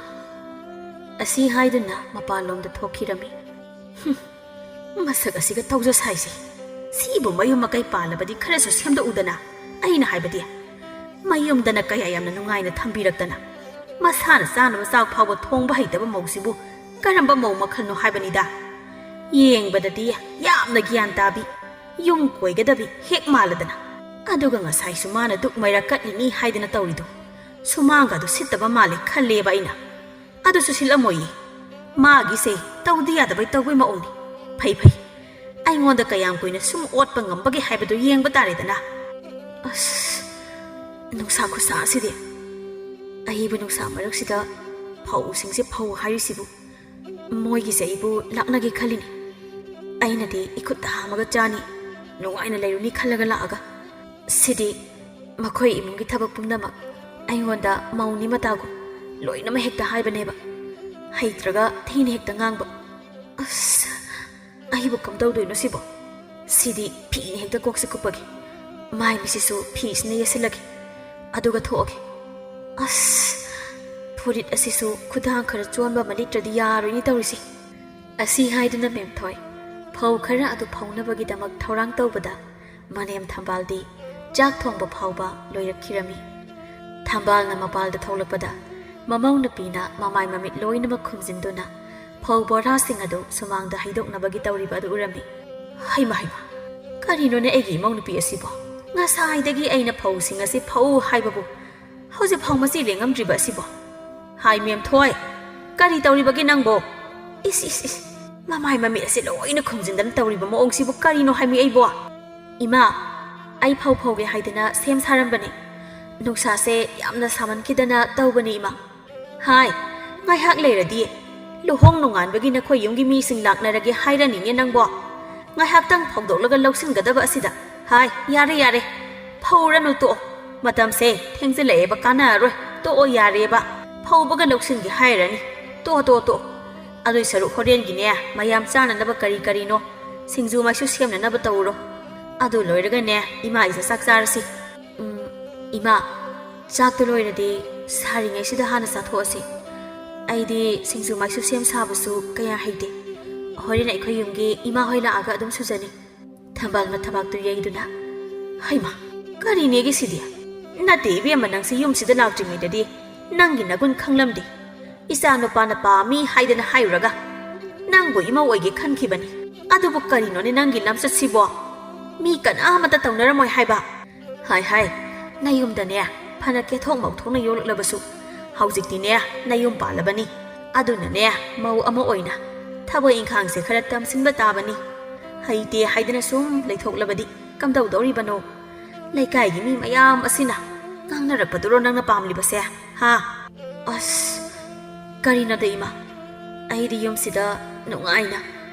ꯑꯁꯤ ꯍꯥꯏꯗꯨꯅ ꯃꯄꯥꯟꯂꯣꯝꯗ ꯊꯣꯛꯈꯤꯔꯝꯃꯤ꯫ "ꯍꯨꯝ, ꯃꯁꯛ ꯑꯁꯤꯒ ꯇꯧꯖ ꯁꯥꯏꯁꯦ꯫ ꯁꯤꯕꯨ ꯃꯌꯨꯝ ꯃꯀꯩ ꯄꯥꯜꯂꯕꯗꯤ ꯈꯔꯁꯨ ꯁꯦꯝꯗꯣꯛꯎꯗꯅ꯫ ꯑꯩꯅ ꯍꯥꯏꯕꯗꯤ, ꯃꯌꯨꯝꯗꯅ ꯀꯌꯥ ꯌꯥꯝꯅ ꯅꯨꯡꯉꯥꯏꯅ ꯊꯝꯕꯤꯔꯛꯇꯅ꯫ ꯃꯁꯥꯅ ꯆꯥꯅꯕ ꯆꯥꯛ ꯐꯥꯎꯕ ꯊꯣꯡꯕ ꯍꯩꯇꯕ ꯃꯧꯁꯤꯕꯨ ꯀꯔꯝꯕ ꯃꯧ ꯃꯈꯜꯅꯣ ꯍꯥꯏꯕꯅꯤꯗ꯫ ꯌꯦꯡꯕꯗꯗꯤ ꯌꯥꯝꯅ ꯒ꯭ꯌꯥꯟ ꯇꯥꯕꯤ, ꯌꯨꯝ ꯀꯣꯏꯒꯗꯕꯤ ꯍꯦꯛ ꯃꯥꯜꯂꯗꯅ꯫ ꯑꯗꯨꯒ ꯉꯁꯥꯏꯁꯨ ꯃꯥꯅ ꯗꯨꯛ ꯃꯩꯔꯥ ꯀꯠꯂꯤꯅꯤ ꯍꯥꯏꯗꯅ ꯇꯧꯔꯤꯗꯣ ꯁꯨꯃꯥꯡꯒꯗꯣ ꯁꯤꯠꯇꯕ ꯃꯥꯜꯂꯦ ꯈꯜꯂꯦꯕ ꯑꯩꯅ꯫ ꯑꯗꯨꯁꯨ ꯁꯤꯠꯂꯝꯃꯣꯏꯌꯦ꯫ ꯃꯥꯒꯤꯁꯦ ꯇꯧꯗ ꯌꯥꯗꯕꯩ ꯇꯧꯕꯩ ꯃꯑꯣꯡꯅꯤ꯫ ꯐꯩ, ꯐꯩ꯫ ꯑꯩꯉꯣꯟꯗ ꯀꯌꯥꯝ ꯀꯨꯏꯅ ꯁꯨꯝ ꯑꯣꯠꯄ ꯉꯝꯕꯒꯦ ꯍꯥꯏꯕꯗꯨ ꯌꯦꯡꯕ ꯇꯥꯔꯦꯗꯅ꯫ ꯑꯁ, ꯅꯨꯡꯁꯥ ꯈꯨꯠꯁꯥꯁꯤꯗꯤ꯫ ꯑꯍꯤꯕ ꯅꯨꯡꯁꯥ ꯃꯔꯛꯁꯤꯗ ꯐꯧꯁꯤꯡꯁꯦ ꯐꯧ ꯍꯥꯏꯔꯤꯁꯤꯕꯨ꯫ ꯃꯣꯏꯒꯤꯁꯦ ꯑꯩꯕꯨ ꯂꯥꯛꯅꯒꯦ ꯈꯜꯂꯤꯅꯤ꯫ ꯑꯩꯅꯗꯤ ꯏꯈꯨꯠꯇ ꯍꯥꯝꯃꯒ ꯆꯥꯅꯤ, ꯅꯨꯡꯉꯥꯏꯅ ꯂꯩꯔꯨꯅꯤ ꯈꯜꯂꯒ ꯂꯥꯛꯑꯒ꯫ ꯁꯤꯗꯤ ꯃꯈꯣꯏ ꯏꯃꯨꯡꯒꯤ ꯊꯕꯛ ꯄꯨꯝꯅꯃꯛ ꯑꯩꯉꯣꯟꯗ ꯃꯧꯅꯤ ꯃꯇꯥꯒꯨꯝ ꯂꯣꯏꯅꯃꯛ ꯍꯦꯛꯇ ꯍꯥꯏꯕꯅꯦꯕ꯫ ꯍꯩꯇ꯭ꯔꯒ ꯊꯤꯅ ꯍꯦꯛꯇ ꯉꯥꯡꯕ꯫ ꯑꯁ, ꯑꯩꯕꯨ ꯀꯝꯗꯧꯗꯣꯏꯅꯣ ꯁꯤꯕꯣ? ꯁꯤꯗꯤ ꯐꯤꯅ ꯍꯦꯛꯇ ꯀꯣꯛꯁꯦ ꯀꯨꯞꯄꯒꯦ꯫ ꯃꯥꯏ ꯃꯤꯠꯁꯤꯁꯨ ꯐꯤꯁꯤꯅ ꯌꯦꯠꯁꯤꯜꯂꯒꯦ꯫ ꯑꯗꯨꯒ ꯊꯣꯛꯑꯒꯦ꯫ ꯑꯁ, ꯐꯨꯔꯤꯠ ꯑꯁꯤꯁꯨ ꯈꯨꯗꯥꯡ ꯈꯔ ꯆꯣꯟꯕ ꯑꯃ ꯂꯤꯠꯇ꯭ꯔꯗꯤ ꯌꯥꯔꯣꯏꯅꯦ ꯇꯧꯔꯤꯁꯦ꯫ ꯑꯁꯤ ꯍꯥꯏꯗꯨꯅ ꯃꯦꯝꯊꯣꯏ ꯐꯧ ꯈꯔ ꯑꯗꯨ ꯐꯧꯅꯕꯒꯤꯗꯃꯛ ꯊꯧꯔꯥꯡ ꯇꯧꯕꯗ ꯃꯅꯦꯝ ꯊꯝꯕꯥꯜꯗꯤ ꯆꯥꯛ ꯊꯣꯡꯕ ꯐꯥꯎꯕ ꯂꯣꯏꯔꯛꯈꯤꯔꯝꯃꯤ꯫ ꯊꯝꯕꯥꯜꯅ ꯃꯄꯥꯜꯗ ꯊꯣꯛꯂꯛꯄꯗ ꯃꯃꯧ ꯅꯨꯄꯤꯅ ꯃꯃꯥꯏ ꯃꯃꯤꯠ ꯂꯣꯏꯅꯃꯛ ꯈꯨꯝꯖꯤꯟꯗꯨꯅ ꯐꯧ ꯕꯣꯔꯥꯁꯤꯡ ꯑꯗꯨ ꯁꯨꯃꯥꯡꯗ ꯍꯩꯗꯣꯛꯅꯕꯒꯤ ꯇꯧꯔꯤꯕ ꯑꯗꯨ ꯎꯔꯝꯃꯤ꯫ "ꯍꯩꯃ, ꯍꯩꯃ, ꯀꯔꯤꯅꯣꯅꯦ ꯑꯩꯒꯤ ꯏꯃꯧ ꯅꯨꯄꯤ ꯑꯁꯤꯕꯣ? ꯉꯁꯥꯏꯗꯒꯤ ꯑꯩꯅ ꯐꯧꯁꯤꯡ ꯑꯁꯤ ꯐꯧ ꯍꯥꯏꯕꯕꯨ ꯍꯧꯖꯤꯛ ꯐꯥꯎ ꯃꯆꯤ ꯂꯦꯡꯉꯝꯗ꯭ꯔꯤꯕ ꯑꯁꯤꯕꯣ? ꯍꯥꯏ, ꯃꯦꯝꯊꯣꯏ, ꯀꯔꯤ ꯇꯧꯔꯤꯕꯒꯦ ꯅꯪꯕꯣ? ꯏꯁ, ꯏꯁ, ꯏꯁ, ꯃꯃꯥꯏ ꯃꯃꯤꯠ ꯑꯁꯤ ꯂꯣꯏꯅ ꯈꯨꯝꯖꯤꯟꯗꯅ ꯇꯧꯔꯤꯕ ꯃꯑꯣꯡꯁꯤꯕꯨ ꯀꯔꯤꯅꯣ ꯍꯥꯏꯃꯤ ꯑꯩꯕꯣ? ꯏꯃꯥ, ꯑꯩ ꯐꯧ ꯐꯧꯒꯦ ꯍꯥꯏꯗꯅ ꯁꯦꯝ ꯁꯥꯔꯝꯕꯅꯤ꯫ ꯅꯨꯡꯁꯥꯁꯦ ꯌꯥꯝꯅ ꯁꯥꯃꯟꯈꯤꯗꯅ ꯇꯧꯕꯅꯤ, ꯏꯃꯥ꯫ ꯍꯥꯏ, ꯉꯥꯏꯍꯥꯛ ꯂꯩꯔꯗꯤ ꯂꯨꯍꯣꯡ ꯅꯣꯡꯉꯥꯟꯕꯒꯤ ꯅꯈꯣꯏ ꯌꯨꯝꯒꯤ ꯃꯤꯁꯤꯡ ꯂꯥꯛꯅꯔꯒꯦ ꯍꯥꯏꯔꯅꯤꯅꯦ ꯅꯪꯕꯣ꯫ ꯉꯥꯏꯍꯥꯛꯇꯪ ꯐꯧꯗꯣꯛꯂꯒ ꯂꯧꯁꯤꯟꯒꯗꯕ ꯑꯁꯤꯗ꯫ ꯍꯥꯏ, ꯌꯥꯔꯦ, ꯌꯥꯔꯦ, ꯐꯧꯔꯅꯨ, ꯇꯣꯛꯑꯣ꯫ ꯃꯇꯝꯁꯦ ꯊꯦꯡꯖꯤꯜꯂꯛꯑꯦꯕ, ꯀꯥꯟꯅꯔꯔꯣꯏ꯫ ꯇꯣꯛꯑꯣ, ꯌꯥꯔꯦꯕ꯫ ꯐꯧꯕꯒ ꯂꯧꯁꯤꯟꯒꯦ ꯍꯥꯏꯔꯅꯤ꯫ ꯇꯣꯛꯑꯣ, ꯇꯣꯛꯑꯣ, ꯇꯣꯛꯑꯣ꯫ ꯑꯗꯨꯏ ꯁꯔꯨꯛ ꯍꯣꯔꯦꯟꯒꯤꯅꯦ, ꯃꯌꯥꯝ ꯆꯥꯅꯅꯕ ꯀꯔꯤ ꯀꯔꯤꯅꯣ, ꯁꯤꯡꯖꯨ ꯃꯥꯏꯁꯨ ꯁꯦꯝꯅꯅꯕ ꯇꯧꯔꯣ꯫ ꯑꯗꯨ ꯂꯣꯏꯔꯒꯅꯦ, ꯏꯃꯥ ꯏꯆꯥ ꯆꯥꯛ ꯆꯥꯔꯁꯤ꯫ ꯎꯝ, ꯏꯃꯥ, ꯆꯥꯛꯇꯣ ꯂꯣꯏꯔꯗꯤ ꯁꯥꯔꯤꯉꯩꯁꯤꯗ ꯍꯥꯟꯅ ꯆꯥꯊꯣꯛꯑꯁꯤ꯫ ꯑꯩꯗꯤ ꯁꯤꯡꯖꯨ ꯃꯥꯏꯁꯨ ꯁꯦꯝ ꯁꯥꯕꯁꯨ ꯀꯌꯥ ꯍꯩꯇꯦ꯫ ꯍꯣꯔꯦꯟ ꯑꯩꯈꯣꯏ ꯌꯨꯝꯒꯤ ꯏꯃꯥ ꯍꯣꯏ ꯂꯥꯛꯑꯒ ꯑꯗꯨꯝ ꯁꯨꯖꯅꯤ꯫ ꯊꯝꯕꯥꯜ ꯃꯊꯕꯥꯛꯇꯨ ꯌꯩꯗꯨꯅ, "ꯍꯩꯃꯥ, ꯀꯔꯤꯅꯦꯒꯦ ꯁꯤꯗꯤ? ꯅꯠꯇꯦ ꯏꯕꯦꯝꯃ, ꯅꯪꯁꯤ ꯌꯨꯝꯁꯤꯗ ꯂꯥꯛꯇ꯭ꯔꯤꯉꯩꯗꯗꯤ ꯅꯪꯒꯤ ꯅꯒꯨꯟ ꯈꯪꯂꯝꯗꯦ꯫ ꯏꯆꯥ ꯅꯨꯄꯥꯅ ꯄꯥꯝꯃꯤ ꯍꯥꯏꯗꯅ ꯍꯥꯏꯔꯨꯔꯒ ꯅꯪꯕꯨ ꯏꯃꯧ ꯑꯣꯏꯒꯦ ꯈꯟꯈꯤꯕꯅꯤ꯫ ꯑꯗꯨꯕꯨ ꯀꯔꯤꯅꯣꯅꯦ ꯅꯪꯒꯤ ꯂꯝꯆꯠꯁꯤꯕꯣ? ꯃꯤ ꯀꯅꯥ ꯑꯃꯠꯇ ꯇꯧꯅꯔꯝꯃꯣꯏ ꯍꯥꯏꯕ?" ꯍꯥꯏ ꯍꯥꯏ, ꯅꯌꯨꯝꯗꯅꯦ ꯐꯅ ꯀꯦꯊꯣꯛ ꯃꯧꯊꯣꯛꯅ ꯌꯣꯛꯂꯛꯂꯕꯁꯨ, ꯍꯧꯖꯤꯛꯇꯤꯅꯦ ꯅꯌꯨꯝ ꯄꯥꯜꯂꯕꯅꯤ꯫ ꯑꯗꯨꯅꯅꯦ ꯃꯧ ꯑꯃ ꯑꯣꯏꯅ ꯊꯕꯛ ꯏꯪꯈꯥꯡꯁꯦ ꯈꯔ ꯇꯝꯁꯤꯟꯕ ꯇꯥꯕꯅꯤ꯫ ꯍꯩꯇꯦ ꯍꯥꯏꯗꯅ ꯁꯨꯝ ꯂꯩꯊꯣꯛꯂꯕꯗꯤ ꯀꯝꯗꯧꯗꯧꯔꯤꯕꯅꯣ? ꯂꯩꯀꯥꯏꯒꯤ ꯃꯤ ꯃꯌꯥꯝ ꯑꯁꯤꯅ ꯉꯥꯡꯅꯔꯛꯄꯗꯨꯔꯣ ꯅꯪꯅ ꯄꯥꯝꯂꯤꯕꯁꯦ? ꯍꯥ? ꯑꯁ, ꯀꯔꯤꯅꯣꯗ ꯏꯃꯥ? ꯑꯩꯗꯤ ꯌꯨꯝꯁꯤꯗ ꯅꯨꯡꯉꯥꯏꯅ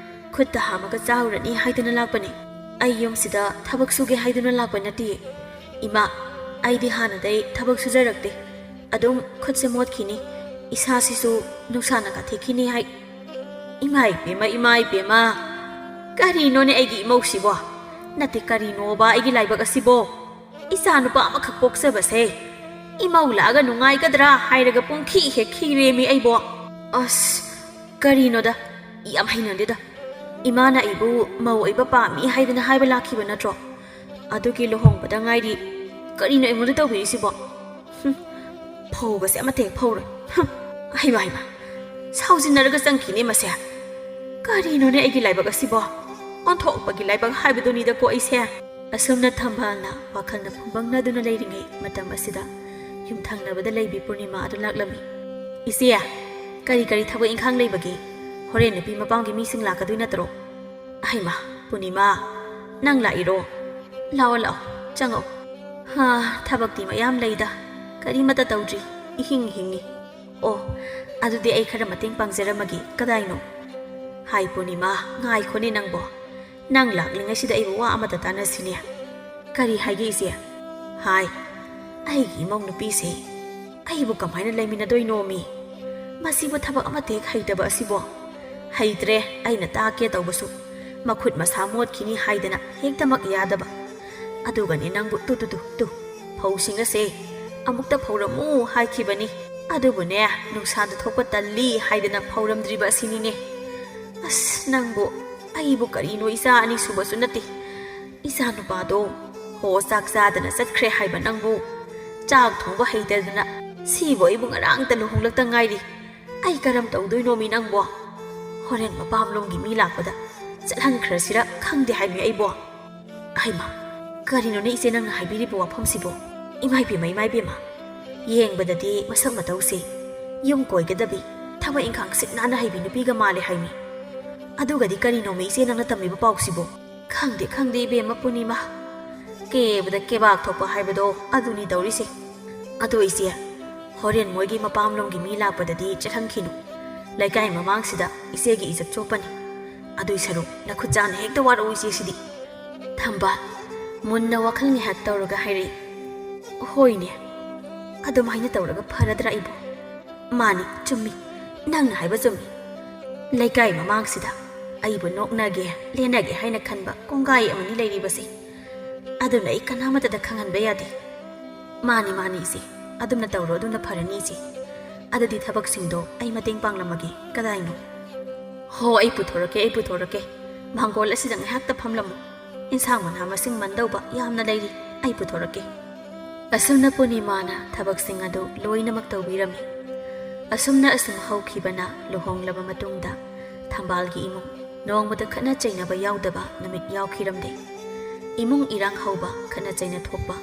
ꯈꯨꯠꯇ ꯍꯥꯝꯃꯒ ꯆꯥꯔꯨꯔꯅꯤ ꯍꯥꯏꯗꯅ ꯂꯥꯛꯄꯅꯤ꯫ ꯑꯩ ꯌꯨꯝꯁꯤꯗ ꯊꯕꯛ ꯁꯨꯒꯦ ꯍꯥꯏꯗꯨꯅ ꯂꯥꯛꯄ ꯅꯠꯇꯤꯌꯦ꯫ ꯏꯃꯥ, ꯑꯩꯗꯤ ꯍꯥꯟꯅꯗꯩ ꯊꯕꯛ ꯁꯨꯖꯔꯛꯇꯦ꯫ ꯑꯗꯨꯝ ꯈꯨꯠꯁꯦ ꯃꯣꯠꯈꯤꯅꯤ, ꯏꯁꯥꯁꯤꯁꯨ ꯅꯨꯡꯁꯥꯅ ꯀꯥꯊꯦꯛꯈꯤꯅꯤ ꯍꯥꯏ꯫ ꯏꯃꯥ ꯏꯕꯦꯝꯃ, ꯏꯃꯥ ꯏꯕꯦꯝꯃ, ꯀꯔꯤꯅꯣꯅꯦ ꯑꯩꯒꯤ ꯏꯃꯧꯁꯤꯕꯣ? ꯅꯠꯇꯦ, ꯀꯔꯤꯅꯣꯕ ꯑꯩꯒꯤ ꯂꯥꯏꯕꯛ ꯑꯁꯤꯕꯣ? ꯏꯆꯥ ꯅꯨꯄꯥ ꯑꯃꯈꯛ ꯄꯣꯛꯆꯕꯁꯦ ꯏꯃꯧ ꯂꯥꯛꯑꯒ ꯅꯨꯡꯉꯥꯏꯒꯗ꯭ꯔꯥ ꯍꯥꯏꯔꯒ ꯄꯨꯡꯈꯤ ꯍꯦꯛ ꯈꯤꯔꯦꯃꯤ ꯑꯩꯕꯣ꯫ ꯑꯁ, ꯀꯔꯤꯅꯣꯗ, ꯌꯥꯝ ꯍꯩꯅꯗꯦꯗ꯫ ꯏꯃꯥꯅ ꯑꯩꯕꯨ ꯃꯧ ꯑꯣꯏꯕ ꯄꯥꯝꯃꯤ ꯍꯥꯏꯗꯅ ꯍꯥꯏꯕ ꯂꯥꯛꯈꯤꯕ ꯅꯠꯇ꯭ꯔꯣ? ꯑꯗꯨꯒꯤ ꯂꯨꯍꯣꯡꯕꯗ ꯉꯥꯏꯔꯤ꯫ ꯀꯔꯤꯅꯣ ꯑꯩꯉꯣꯟꯗ ꯇꯧꯕꯤꯔꯤꯁꯤꯕꯣ? ꯍꯨꯝ, ꯐꯧꯕꯁꯦ ꯑꯃꯠꯇ ꯍꯦꯛ ꯐꯧꯔꯣꯏ꯫ ꯍꯨꯝ, ꯍꯩꯃꯥ, ꯍꯩꯃꯥ, ꯁꯥꯎꯖꯤꯟꯅꯔꯒ ꯆꯪꯈꯤꯅꯦ ꯃꯁꯦ꯫ ꯀꯔꯤꯅꯣꯅꯦ ꯑꯩꯒꯤ ꯂꯥꯏꯕꯛ ꯑꯁꯤꯕꯣ? ꯑꯣꯟꯊꯣꯛꯄꯒꯤ ꯂꯥꯏꯕꯛ ꯍꯥꯏꯕꯗꯨꯅꯤꯗꯀꯣ ꯑꯩꯁꯦ꯫ ꯑꯁꯨꯝꯅ ꯊꯝꯕꯥꯜꯅ ꯋꯥꯈꯜꯅ ꯐꯨꯝꯕꯪꯅꯗꯨꯅ ꯂꯩꯔꯤꯉꯩ ꯃꯇꯝ ꯑꯁꯤꯗ ꯌꯨꯝꯊꯪꯅꯕꯗ ꯂꯩꯕꯤ ꯄꯨꯔꯅꯤꯃꯥ ꯑꯗꯨ ꯂꯥꯛꯂꯝꯃꯤ꯫ "ꯏꯆꯦ, ꯀꯔꯤ ꯀꯔꯤ ꯊꯕꯛ ꯏꯪꯈꯥꯡ ꯂꯩꯕꯒꯦ? ꯍꯣꯔꯦꯟ ꯅꯨꯄꯤ ꯃꯄꯥꯝꯒꯤ ꯃꯤꯁꯤꯡ ꯂꯥꯛꯀꯗꯣꯏ ꯅꯠꯇ꯭ꯔꯣ?" "ꯑꯍꯩꯃ, ꯄꯨꯔꯅꯤꯃꯥ, ꯅꯪ ꯂꯥꯛꯏꯔꯣ? ꯂꯥꯛꯑꯣ, ꯂꯥꯛꯑꯣ, ꯆꯪꯉꯛꯑꯣ꯫ ꯍꯥ, ꯊꯕꯛꯇꯤ ꯃꯌꯥꯝ ꯂꯩꯗ, ꯀꯔꯤꯃꯠꯇ ꯇꯧꯗ꯭ꯔꯤ, ꯏꯍꯤꯡ ꯍꯤꯡꯉꯤ꯫ ꯑꯣ, ꯑꯗꯨꯗꯤ ꯑꯩ ꯈꯔ ꯃꯇꯦꯡ ꯄꯥꯡꯖꯔꯝꯃꯒꯦ꯫ ꯀꯗꯥꯏꯅꯣ?" "ꯍꯥꯏ ꯄꯨꯔꯅꯤꯃꯥ, ꯉꯥꯏꯈꯣꯅꯦ ꯅꯪꯕꯣ꯫ ꯅꯪ ꯂꯥꯛꯂꯤꯉꯩꯁꯤꯗ ꯑꯩꯕꯨ ꯋꯥ ꯑꯃꯇ ꯇꯥꯟꯅꯁꯤꯅꯦ꯫" "ꯀꯔꯤ ꯍꯥꯏꯒꯦ ꯏꯆꯦ?" "ꯍꯥꯏ, ꯑꯩꯒꯤ ꯏꯃꯧ ꯅꯨꯄꯤꯁꯦ ꯑꯩꯕꯨ ꯀꯃꯥꯏꯅ ꯂꯩꯃꯤꯟꯅꯗꯣꯏꯅꯣꯃꯤ? ꯃꯁꯤꯕꯨ ꯊꯕꯛ ꯑꯃꯠꯇ ꯍꯦꯛ ꯍꯩꯇꯕ ꯑꯁꯤꯕꯣ? ꯍꯩꯇ꯭ꯔꯦ, ꯑꯩꯅ ꯇꯥꯛꯀꯦ ꯇꯧꯕꯁꯨ ꯃꯈꯨꯠ ꯃꯁꯥ ꯃꯣꯠꯈꯤꯅꯤ ꯍꯥꯏꯗꯅ ꯍꯦꯛꯇꯃꯛ ꯌꯥꯗꯕ꯫ ꯑꯗꯨꯒꯅꯦ ꯅꯪꯕꯨ ꯇꯨ, ꯇꯨ, ꯇꯨ, ꯇꯨ, ꯐꯧꯁꯤꯡ ꯑꯁꯦ ꯑꯃꯨꯛꯇ ꯐꯧꯔꯝꯃꯨ ꯍꯥꯏꯈꯤꯕꯅꯤ꯫ ꯑꯗꯨꯕꯨꯅꯦ, ꯅꯨꯡꯁꯥꯗ ꯊꯣꯛꯄ ꯇꯜꯂꯤ ꯍꯥꯏꯗꯅ ꯐꯧꯔꯝꯗ꯭ꯔꯤꯕ ꯑꯁꯤꯅꯤꯅꯦ꯫ ꯑꯁ, ꯅꯪꯕꯨ, ꯑꯩꯕꯨ ꯀꯔꯤꯅꯣ, ꯏꯆꯥ ꯑꯅꯤꯁꯨꯕꯁꯨ ꯅꯠꯇꯦ꯫ ꯏꯆꯥ ꯅꯨꯄꯥꯗꯣ ꯍꯣ ꯆꯥꯛ ꯆꯥꯗꯅ ꯆꯠꯈ꯭ꯔꯦ ꯍꯥꯏꯕ ꯅꯪꯕꯨ, ꯆꯥꯛ ꯊꯣꯡꯕ ꯍꯩꯇꯗꯅ ꯁꯤꯕꯨ ꯑꯩꯕꯨ ꯉꯔꯥꯡꯇ ꯂꯨꯍꯣꯡꯂꯛꯇ ꯉꯥꯏꯔꯤ꯫ ꯑꯩ ꯀꯔꯝ ꯇꯧꯗꯣꯏꯅꯣꯃꯤ ꯅꯪꯕꯣ? ꯍꯣꯔꯦꯟ ꯃꯄꯥꯝꯂꯣꯝꯒꯤ ꯃꯤ ꯂꯥꯛꯄꯗ ꯆꯠꯍꯟꯈ꯭ꯔꯁꯤꯔ ꯈꯪꯗꯦ ꯍꯥꯏꯕꯅꯤ ꯑꯩꯕꯣ꯫" "ꯍꯩꯃꯥ, ꯀꯔꯤꯅꯣꯅꯦ ꯏꯆꯦ ꯅꯪꯅ ꯍꯥꯏꯕꯤꯔꯤꯕ ꯋꯥꯐꯝꯁꯤꯕꯣ? ꯏꯃꯥꯏ ꯄꯦꯝꯃ, ꯏꯃꯥꯏ ꯄꯦꯝꯃ꯫ ꯌꯦꯡꯕꯗꯗꯤ ꯃꯁꯛ ꯃꯇꯧꯁꯦ ꯌꯨꯝ ꯀꯣꯏꯒꯗꯕꯤ, ꯊꯕꯛ ꯏꯪꯈꯥꯡ ꯁꯤꯠ ꯅꯥꯟꯅ ꯍꯩꯕꯤ ꯅꯨꯄꯤꯒ ꯃꯥꯜꯂꯦ ꯍꯥꯏꯃꯤ꯫ ꯑꯗꯨꯒꯗꯤ ꯀꯔꯤꯅꯣꯃꯤ ꯏꯆꯦ ꯅꯪꯅ ꯇꯝꯃꯤꯕ ꯄꯥꯎꯁꯤꯕꯣ?" "ꯈꯪꯗꯦ, ꯈꯪꯗꯦ ꯏꯕꯦꯝꯃ ꯄꯨꯔꯅꯤꯃꯥ꯫ ꯀꯦꯕꯗ ꯀꯦꯕꯥꯛ ꯊꯣꯛꯄ ꯍꯥꯏꯕꯗꯣ ꯑꯗꯨꯅꯤ ꯇꯧꯔꯤꯁꯦ꯫ ꯑꯗꯣ ꯏꯆꯦ, ꯍꯣꯔꯦꯟ ꯃꯣꯏꯒꯤ ꯃꯄꯥꯝꯂꯣꯝꯒꯤ ꯃꯤ ꯂꯥꯛꯄꯗꯗꯤ ꯆꯠꯍꯟꯈꯤꯅꯨ꯫ ꯂꯩꯀꯥꯏ ꯃꯃꯥꯡꯁꯤꯗ ꯏꯆꯦꯒꯤ ꯏꯖꯠ ꯆꯣꯞꯄꯅꯤ꯫ ꯑꯗꯨꯏ ꯁꯔꯨꯛ ꯅꯈꯨꯠ ꯆꯥꯅ ꯍꯦꯛꯇ ꯋꯥꯔꯛꯎ ꯏꯆꯦ ꯁꯤꯗꯤ꯫" ꯊꯝꯕꯥꯜ ꯃꯨꯟꯅ ꯋꯥꯈꯜ ꯉꯥꯏꯍꯥꯛ ꯇꯧꯔꯒ ꯍꯥꯏꯔꯛꯏ, "ꯍꯣꯏꯅꯦ, ꯑꯗꯨꯃꯥꯏꯅ ꯇꯧꯔꯒ ꯐꯔꯗ꯭ꯔꯥ ꯑꯩꯕꯨ? ꯃꯥꯅꯤ, ꯆꯨꯝꯃꯤ, ꯅꯪꯅ ꯍꯥꯏꯕ ꯆꯨꯝꯃꯤ꯫ ꯂꯩꯀꯥꯏ ꯃꯃꯥꯡꯁꯤꯗ ꯑꯩꯕꯨ ꯅꯣꯛꯅꯒꯦ, ꯂꯦꯟꯅꯒꯦ ꯍꯥꯏꯅ ꯈꯟꯕ ꯀꯣꯡꯒꯥꯏ ꯑꯃꯅꯤ ꯂꯩꯔꯤꯕꯁꯦ꯫ ꯑꯗꯨꯅ ꯑꯩ ꯀꯅꯥꯃꯠꯇꯗ ꯈꯪꯍꯟꯕ ꯌꯥꯗꯦ꯫" "ꯃꯥꯅꯤ, ꯃꯥꯅꯤ ꯏꯆꯦ, ꯑꯗꯨꯝꯅ ꯇꯧꯔꯣ, ꯑꯗꯨꯅ ꯐꯔꯅꯤ ꯏꯆꯦ꯫ ꯑꯗꯨꯗꯤ ꯊꯕꯛꯁꯤꯡꯗꯣ ꯑꯩ ꯃꯇꯦꯡ ꯄꯥꯡꯂꯝꯃꯒꯦ꯫ ꯀꯗꯥꯏꯅꯣ?" "ꯍꯣ, ꯑꯩ ꯄꯨꯊꯣꯔꯛꯀꯦ, ꯑꯩ ꯄꯨꯊꯣꯔꯛꯀꯦ꯫ ꯃꯥꯡꯒꯣꯜ ꯑꯁꯤꯗ ꯉꯥꯏꯍꯥꯛꯇ ꯐꯝꯂꯝꯃꯨ꯫ ꯏꯟꯁꯥꯡ ꯃꯅꯥ ꯃꯁꯤꯡ ꯃꯟꯗꯧꯕ ꯌꯥꯝꯅ ꯂꯩꯔꯤ, ꯑꯩ ꯄꯨꯊꯣꯔꯛꯀꯦ꯫" ꯑꯁꯨꯝꯅ ꯄꯨꯔꯅꯤꯃꯥꯅ ꯊꯕꯛꯁꯤꯡ ꯑꯗꯨ ꯂꯣꯏꯅꯃꯛ ꯇꯧꯕꯤꯔꯝꯃꯤ꯫ ꯑꯁꯨꯝꯅ ꯑꯁꯨꯝ ꯍꯧꯈꯤꯕꯅ ꯂꯨꯍꯣꯡꯂꯕ ꯃꯇꯨꯡꯗ ꯊꯝꯕꯥꯜꯒꯤ ꯏꯃꯨꯡ ꯅꯣꯡꯃꯗ ꯈꯠꯅ ꯆꯩꯅꯕ ꯌꯥꯎꯗꯕ ꯅꯨꯃꯤꯠ ꯌꯥꯎꯈꯤꯔꯝꯗꯦ꯫ ꯏꯃꯨꯡ ꯏꯔꯥꯡ ꯍꯧꯕ, ꯈꯠꯅ ꯆꯩꯅ ꯊꯣꯛꯄ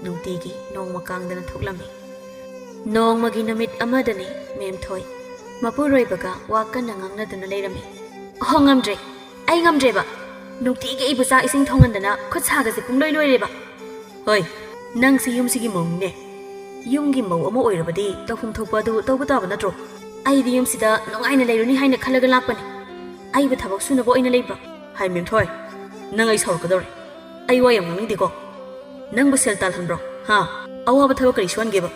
ꯅꯨꯡꯇꯤꯒꯤ ꯅꯣꯡꯃ ꯀꯥꯡꯗꯅ ꯊꯣꯛꯂꯝꯃꯤ꯫ ꯅꯣꯡꯃꯒꯤ ꯅꯨꯃꯤꯠ ꯑꯃꯗꯅꯤ ꯃꯦꯝꯊꯣꯏ ꯃꯄꯨꯔꯣꯏꯕꯒ ꯋꯥ ꯀꯟꯅ ꯉꯥꯡꯅꯗꯨꯅ ꯂꯩꯔꯝꯃꯤ꯫ "ꯑꯍꯣ, ꯉꯝꯗ꯭ꯔꯦ, ꯑꯩ ꯉꯝꯗ꯭ꯔꯦꯕ꯫ ꯅꯨꯡꯇꯤꯒꯤ ꯑꯩꯕꯨ ꯆꯥꯛ ꯏꯁꯤꯡ ꯊꯣꯡꯍꯟꯗꯅ ꯈꯨꯠ ꯁꯥꯒꯁꯦ ꯄꯨꯡꯂꯣꯏ ꯂꯣꯏꯔꯦꯕ꯫" "ꯍꯣꯏ, ꯅꯪꯁꯤ ꯌꯨꯝꯁꯤꯒꯤ ꯃꯧꯅꯤꯅꯦ꯫ ꯌꯨꯝꯒꯤ ꯃꯧ ꯑꯃ ꯑꯣꯏꯔꯕꯗꯤ ꯇꯧꯐꯝ ꯊꯣꯛꯄ ꯑꯗꯨ ꯇꯧꯕ ꯇꯥꯕ ꯅꯠꯇ꯭ꯔꯣ? ꯑꯩꯗꯤ ꯌꯨꯝꯁꯤꯗ ꯅꯨꯡꯉꯥꯏꯅ ꯂꯩꯔꯨꯅꯤ ꯍꯥꯏꯅ ꯈꯜꯂꯒ ꯂꯥꯛꯄꯅꯤ꯫ ꯑꯩꯕꯨ ꯊꯕꯛ ꯁꯨꯅꯕ ꯑꯣꯏꯅ ꯂꯩꯕ꯭ꯔꯣ?" "ꯍꯥꯏ ꯃꯦꯝꯊꯣꯏ, ꯅꯪ ꯑꯩ ꯁꯥꯎꯔꯛꯀꯗꯧꯔꯦ꯫ ꯑꯩ ꯋꯥ ꯌꯥꯝ ꯉꯥꯡꯅꯤꯡꯗꯦꯀꯣ꯫ ꯅꯪꯕꯨ ꯁꯦꯜ ꯇꯥꯜꯍꯟꯕ꯭ꯔꯣ? ꯍꯥ? ꯑꯋꯥꯕ ꯊꯕꯛ ꯀꯔꯤ ꯁꯨꯍꯟꯒꯦꯕ?